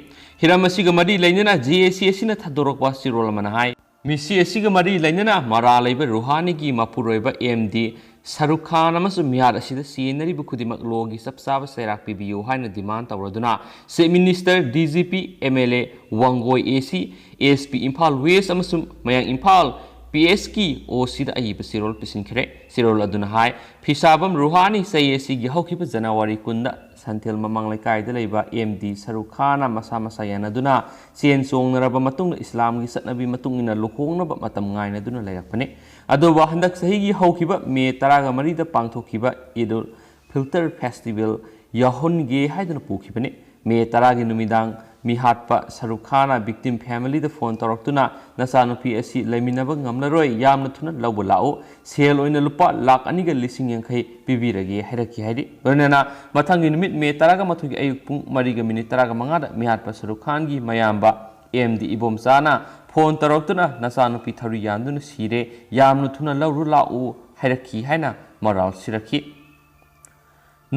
ꯍꯤꯔꯝ ꯑꯁꯤꯒ ꯃꯔꯤ ꯂꯩꯅꯅ J A C ꯑꯁꯤꯅ ꯊꯥꯗꯣꯔꯛꯄ ꯆꯦꯔꯣꯜ ꯑꯃꯅ ꯍꯥꯏ, ꯃꯤꯁꯤ ꯑꯁꯤꯒ ꯃꯔꯤ ꯂꯩꯅꯅ ꯃꯔꯥ ꯂꯩꯕ ꯔꯨꯍꯥꯅꯤꯒꯤ ꯃꯄꯨꯔꯣꯏꯕ M D ꯁꯔꯨꯈ ꯈꯥꯟ ꯑꯃꯁꯨꯡ ꯃꯤꯍꯥꯠ ꯑꯁꯤꯗ ꯆꯦꯟꯅꯔꯤꯕ ꯈꯨꯗꯤꯡꯃꯛ ꯂꯣꯒꯤ ꯆꯞ ꯆꯥꯕ ꯆꯩꯔꯥꯛ ꯄꯤꯕꯤꯌꯨ ꯍꯥꯏꯅ ꯗꯤꯃꯥꯟ ꯇꯧꯔꯗꯨꯅ Chief Minister, D G P, M L A, Wangoi A C, S P Imphal West ꯑꯃꯁꯨꯡ ꯃꯌꯥꯡ ꯏꯝꯐꯥꯜ P S ꯀꯤ O C ꯗ ꯑꯏꯕ ꯆꯦꯔꯣꯜ ꯄꯤꯁꯤꯟꯈ꯭ꯔꯦ꯫ ꯆꯦꯔꯣꯜ ꯑꯗꯨꯅ ꯍꯥꯏ, ꯐꯤꯁꯥꯕꯝ ꯔꯨꯍꯥꯅꯤ ꯆꯍꯤ ꯑꯁꯤꯒꯤ ꯍꯧꯈꯤꯕ ꯖꯅꯋꯥꯔꯤ ꯀꯨꯟꯗ ꯁꯟꯊꯦꯜ ꯃꯃꯥꯡ ꯂꯩꯀꯥꯏꯗ ꯂꯩꯕ M D ꯁꯔꯨꯈ ꯈꯥꯟꯅ ꯃꯁꯥ ꯃꯁꯥ ꯌꯥꯅꯗꯨꯅ ꯆꯦꯟ ꯆꯣꯡꯅꯔꯕ ꯃꯇꯨꯡꯗ ꯏꯁꯂꯥꯝꯒꯤ ꯆꯠꯅꯕꯤ ꯃꯇꯨꯡ ꯏꯟꯅ ꯂꯨꯍꯣꯡꯅꯕ ꯃꯇꯝ ꯉꯥꯏꯅꯗꯨꯅ ꯂꯩꯔꯛꯄꯅꯤ꯫ ꯑꯗꯨꯕꯨ ꯍꯟꯗꯛ ꯆꯍꯤꯒꯤ ꯍꯧꯈꯤꯕ ꯃꯦ ꯇꯔꯥꯒ ꯃꯔꯤꯗ ꯄꯥꯡꯊꯣꯛꯈꯤꯕ ꯏꯗ ꯎꯜ ꯐꯤꯜꯇꯔ ꯐꯦꯁꯇꯤꯚꯦꯜ ꯌꯥꯎꯍꯟꯒꯦ ꯍꯥꯏꯗꯨꯅ ꯄꯨꯈꯤꯕꯅꯤ꯫ ꯃꯦ ꯇꯔꯥꯒꯤ ꯅꯨꯃꯤꯗꯥꯡ ꯃꯤꯍꯥꯠꯄ ꯁꯔꯨꯈ ꯈꯥꯟꯅ victim family ꯗ phone ꯇꯧꯔꯛꯇꯨꯅ, "ꯅꯆꯥꯅꯨꯄꯤ ꯑꯁꯤ ꯂꯩꯃꯤꯟꯅꯕ ꯉꯝꯂꯔꯣꯏ, ꯌꯥꯝꯅ ꯊꯨꯅ ꯂꯧꯕ ꯂꯥꯛꯎ, ꯁꯦꯜ ꯑꯣꯏꯅ ꯂꯨꯄꯥ ꯂꯥꯈ ꯑꯅꯤꯒ ꯂꯤꯁꯤꯡ ꯌꯥꯡꯈꯩ ꯄꯤꯕꯤꯔꯒꯦ" ꯍꯥꯏꯔꯛꯈꯤ ꯍꯥꯏꯔꯤ꯫ ꯂꯣꯏꯅꯅ ꯃꯊꯪꯒꯤ ꯅꯨꯃꯤꯠ ꯃꯦ ꯇꯔꯥꯒ ꯃꯥꯊꯣꯏꯒꯤ ꯑꯌꯨꯛ ꯄꯨꯡ ꯃꯔꯤꯒ ꯃꯤꯅꯤꯠ ꯇꯔꯥꯒ ꯃꯉꯥꯗ ꯃꯤꯍꯥꯠꯄ ꯁꯔꯨꯈ ꯈꯥꯟꯒꯤ ꯃꯌꯥꯝꯕ M D ꯏꯕꯣꯝꯆꯥꯅ phone ꯇꯧꯔꯛꯇꯨꯅ, "ꯅꯆꯥꯅꯨꯄꯤ ꯊꯧꯔꯤ ꯌꯥꯟꯗꯨꯅ ꯁꯤꯔꯦ, ꯌꯥꯝꯅ ꯊꯨꯅ ꯂꯧꯔꯨ ꯂꯥꯛꯎ" ꯍꯥꯏꯔꯛꯈꯤ ꯍꯥꯏꯅ ꯃꯔꯥꯜ ꯁꯤꯔꯛꯈꯤ꯫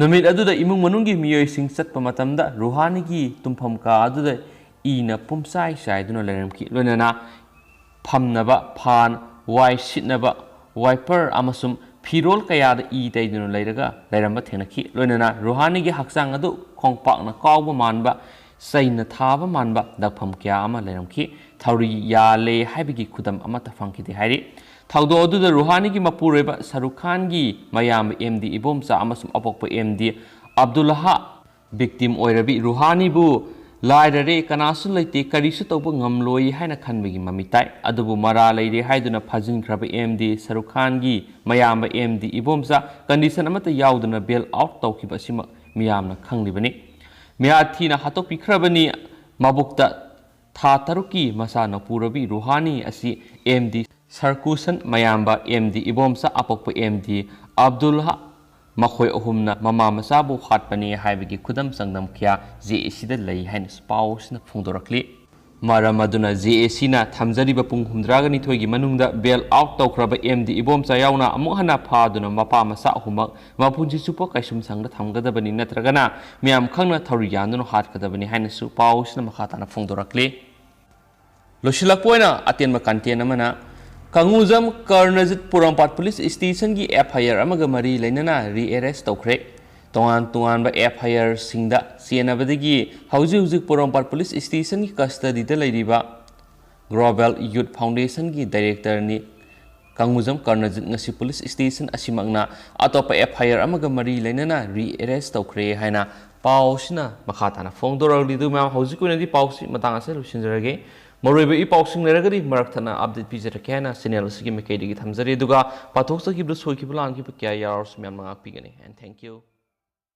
ꯅꯨꯃꯤꯠ ꯑꯗꯨꯗ ꯏꯃꯨꯡ ꯃꯅꯨꯡꯒꯤ ꯃꯤꯑꯣꯏꯁꯤꯡ ꯆꯠꯄ ꯃꯇꯝꯗ ꯔꯨꯍꯥꯅꯤꯒꯤ ꯇꯨꯝꯐꯝ ꯀꯥ ꯑꯗꯨꯗ ꯏꯅ ꯄꯨꯝꯆꯥꯏ ꯆꯥꯏꯗꯨꯅ ꯂꯩꯔꯝꯈꯤ꯫ ꯂꯣꯏꯅꯅ ꯐꯝꯅꯕ ꯐꯥꯟ, ꯋꯥꯏ ꯁꯤꯠꯅꯕ wiper ꯑꯃꯁꯨꯡ ꯐꯤꯔꯣꯜ ꯀꯌꯥꯗ ꯏ ꯇꯩꯗꯨꯅ ꯂꯩꯔꯒ ꯂꯩꯔꯝꯕ ꯊꯦꯡꯅꯈꯤ꯫ ꯂꯣꯏꯅꯅ ꯔꯨꯍꯥꯅꯤꯒꯤ ꯍꯛꯆꯥꯡ ꯑꯗꯨ ꯈꯣꯡꯄꯥꯛꯅ ꯀꯥꯎꯕ ꯃꯥꯟꯕ, ꯆꯩꯅ ꯊꯥꯕ ꯃꯥꯟꯕ ꯗꯛꯐꯝ ꯀꯌꯥ ꯑꯃ ꯂꯩꯔꯝꯈꯤ꯫ ꯊꯧꯔꯤ ꯌꯥꯜꯂꯦ ꯍꯥꯏꯕꯒꯤ ꯈꯨꯗꯝ ꯑꯃꯠꯇ ꯐꯪꯈꯤꯗꯦ ꯍꯥꯏꯔꯤ꯫ ꯊꯧꯗꯣꯛ ꯑꯗꯨꯗ ꯔꯨꯍꯥꯅꯤꯒꯤ ꯃꯄꯨꯔꯣꯏꯕ ꯁꯔꯨꯈ ꯈꯥꯟꯒꯤ ꯃꯌꯥꯝꯕ M D ꯏꯕꯣꯝꯆꯥ ꯑꯃꯁꯨꯡ ꯑꯄꯣꯛꯄ M D ꯑꯕꯗꯨꯜꯍꯥ victim ꯑꯣꯏꯔꯕꯤ ꯔꯨꯍꯥꯅꯤꯕꯨ "ꯂꯥꯏꯔꯔꯦ, ꯀꯅꯥꯁꯨ ꯂꯩꯇꯦ, ꯀꯔꯤꯁꯨ ꯇꯧꯕ ꯉꯝꯂꯣꯏ" ꯍꯥꯏꯅ ꯈꯟꯕꯒꯤ ꯃꯃꯤ ꯇꯥꯏ꯫ ꯑꯗꯨꯕꯨ ꯃꯔꯥ ꯂꯩꯔꯦ ꯍꯥꯏꯗꯨꯅ ꯐꯥꯖꯤꯟꯈ꯭ꯔꯕ M D ꯁꯔꯨꯈ ꯈꯥꯟꯒꯤ ꯃꯌꯥꯝꯕ M D ꯏꯕꯣꯝꯆꯥ condition ꯑꯃꯠꯇ ꯌꯥꯎꯗꯅ bail out ꯇꯧꯈꯤꯕ ꯑꯁꯤꯃꯛ ꯃꯤꯌꯥꯝꯅ ꯈꯪꯂꯤꯕꯅꯤ꯫ ꯃꯤꯍꯥꯠ ꯊꯤꯅ ꯍꯥꯠꯇꯣꯛꯄꯤꯈ꯭ꯔꯕꯅꯤ꯫ ꯃꯕꯨꯛꯇ ꯊꯥ ꯇꯔꯨꯛꯀꯤ ꯃꯆꯥꯅꯨꯄꯥ ꯄꯨꯔꯕꯤ ꯔꯨꯍꯥꯅꯤ ꯑꯁꯤ M D ꯁꯔꯀꯨꯁꯟ ꯃꯌꯥꯝꯕ M D Ibomcha ꯑꯄꯣꯛꯄ M D ꯑꯕꯗꯨꯜꯍꯥ ꯃꯈꯣꯏ ꯑꯍꯨꯝꯅ ꯃꯃꯥ ꯃꯆꯥꯕꯨ ꯍꯥꯠꯄꯅꯤ ꯍꯥꯏꯕꯒꯤ ꯈꯨꯗꯝ ꯆꯥꯡꯗꯝ ꯀꯌꯥ ꯖꯦ ꯑꯦ ꯁꯤꯗ ꯂꯩ ꯍꯥꯏꯅꯁꯨ ꯄꯥꯎ ꯑꯁꯤꯅ ꯐꯣꯡꯗꯣꯔꯛꯂꯤ꯫ ꯃꯔꯝ ꯑꯗꯨꯅ ꯖꯦ ꯑꯦ ꯁꯤꯅ ꯊꯝꯖꯔꯤꯕ ꯄꯨꯡ ꯍꯨꯝꯗ꯭ꯔꯥꯒ ꯅꯤꯊꯣꯏꯒꯤ ꯃꯅꯨꯡꯗ ꯕꯦꯜ ꯑꯥꯎꯠ ꯇꯧꯈ꯭ꯔꯕ ꯑꯦꯝ ꯗꯤ ꯏꯕꯣꯝꯆꯥ ꯌꯥꯎꯅ ꯑꯃꯨꯛ ꯍꯟꯅ ꯐꯥꯗꯨꯅ ꯃꯄꯥ ꯃꯆꯥ ꯑꯍꯨꯝꯃꯛ ꯃꯄꯨꯟꯁꯤ ꯆꯨꯞꯄ ꯀꯩꯁꯨꯝꯁꯪꯗ ꯊꯝꯒꯗꯕꯅꯤ, ꯅꯠꯇ꯭ꯔꯒꯅ ꯃꯤꯌꯥꯝ ꯈꯪꯅ ꯊꯧꯔꯤ ꯌꯥꯟꯗꯨꯅ ꯍꯥꯠꯀꯗꯕꯅꯤ ꯍꯥꯏꯅꯁꯨ ꯄꯥꯎ ꯑꯁꯤꯅ ꯃꯈꯥ ꯇꯥꯅ ꯐꯣꯡꯗꯣꯔꯛꯂꯤ꯫ ꯂꯣꯏꯁꯤꯜꯂꯛꯄ ꯑꯣꯏꯅ ꯑꯇꯦꯟꯕ ꯀꯟꯇꯦꯟ ꯑꯃꯅ, ꯀꯪꯒꯨꯖꯝ ꯀꯔꯅꯖꯤꯠ ꯄꯣꯔꯣꯝꯄꯥꯠ ꯄꯨꯂꯤꯁ ꯁ꯭ꯇꯦꯁꯟꯒꯤ ꯑꯦꯐ ꯑꯥꯏ ꯑꯥꯔ ꯑꯃꯒ ꯃꯔꯤ ꯂꯩꯅꯅ ꯔꯤꯑꯦꯔꯦꯁ ꯇꯧꯈ꯭ꯔꯦ꯫ ꯇꯣꯉꯥꯟ ꯇꯣꯉꯥꯟꯕ ꯑꯦꯐ ꯑꯥꯏ ꯑꯥꯔꯁꯤꯡꯗ ꯆꯦꯟꯅꯕꯗꯒꯤ ꯍꯧꯖꯤꯛ ꯍꯧꯖꯤꯛ ꯄꯣꯔꯣꯝꯄꯥꯠ ꯄꯨꯂꯤꯁ ꯁ꯭ꯇꯦꯁꯟꯒꯤ ꯀꯁꯇꯗꯤꯗ ꯂꯩꯔꯤꯕ ꯒ꯭ꯂꯣꯕꯦꯜ ꯌꯨꯠ ꯐꯥꯎꯟꯗꯦꯁꯟꯒꯤ ꯗꯥꯏꯔꯦꯛꯇꯔꯅꯤ ꯀꯪꯒꯨꯖꯝ ꯀꯔꯅꯖꯤꯠ ꯉꯁꯤ ꯄꯨꯂꯤꯁ ꯁ꯭ꯇꯦꯁꯟ ꯑꯁꯤꯃꯛꯅ ꯑꯇꯣꯞꯄ ꯑꯦꯐ ꯑꯥꯏ ꯑꯥꯔ ꯑꯃꯒ ꯃꯔꯤ ꯂꯩꯅꯅ ꯔꯤꯑꯦꯔꯦꯁ ꯇꯧꯈ꯭ꯔꯦ ꯍꯥꯏꯅ ꯄꯥꯎ ꯑꯁꯤꯅ ꯃꯈꯥ ꯇꯥꯅ ꯐꯣꯡꯗꯣꯔꯛꯂꯤ꯫ ꯑꯗꯨ ꯃꯌꯥꯝ, ꯍꯧꯖꯤꯛꯀꯤ ꯑꯣꯏꯅꯗꯤ ꯄꯥꯎꯁꯤ ꯃꯇꯥꯡ ꯑꯁꯤꯗ ꯂꯣꯏꯁꯤꯟꯖꯔꯒꯦ꯫ ꯃꯔꯨꯑꯣꯏꯕ ꯏ ꯄꯥꯎꯁꯤꯡ ꯂꯩꯔꯒꯗꯤ ꯃꯔꯛ ꯊꯠꯅ ꯑꯞꯗꯦꯠ ꯄꯤꯖꯔꯛꯀꯦ ꯍꯥꯏꯅ ꯆꯦꯅꯦꯜ ꯑꯁꯤꯒꯤ ꯃꯥꯏꯀꯩꯗꯒꯤ ꯊꯝꯖꯔꯤ꯫ ꯑꯗꯨꯒ ꯄꯥꯊꯣꯛꯆꯈꯤꯕꯗ ꯁꯣꯏꯈꯤꯕ ꯂꯥꯟꯈꯤꯕ ꯀꯌꯥ ꯌꯥꯎꯔꯁꯨ ꯃꯌꯥꯝꯅ ꯉꯥꯛꯄꯤꯒꯅꯤ꯫ And thank you.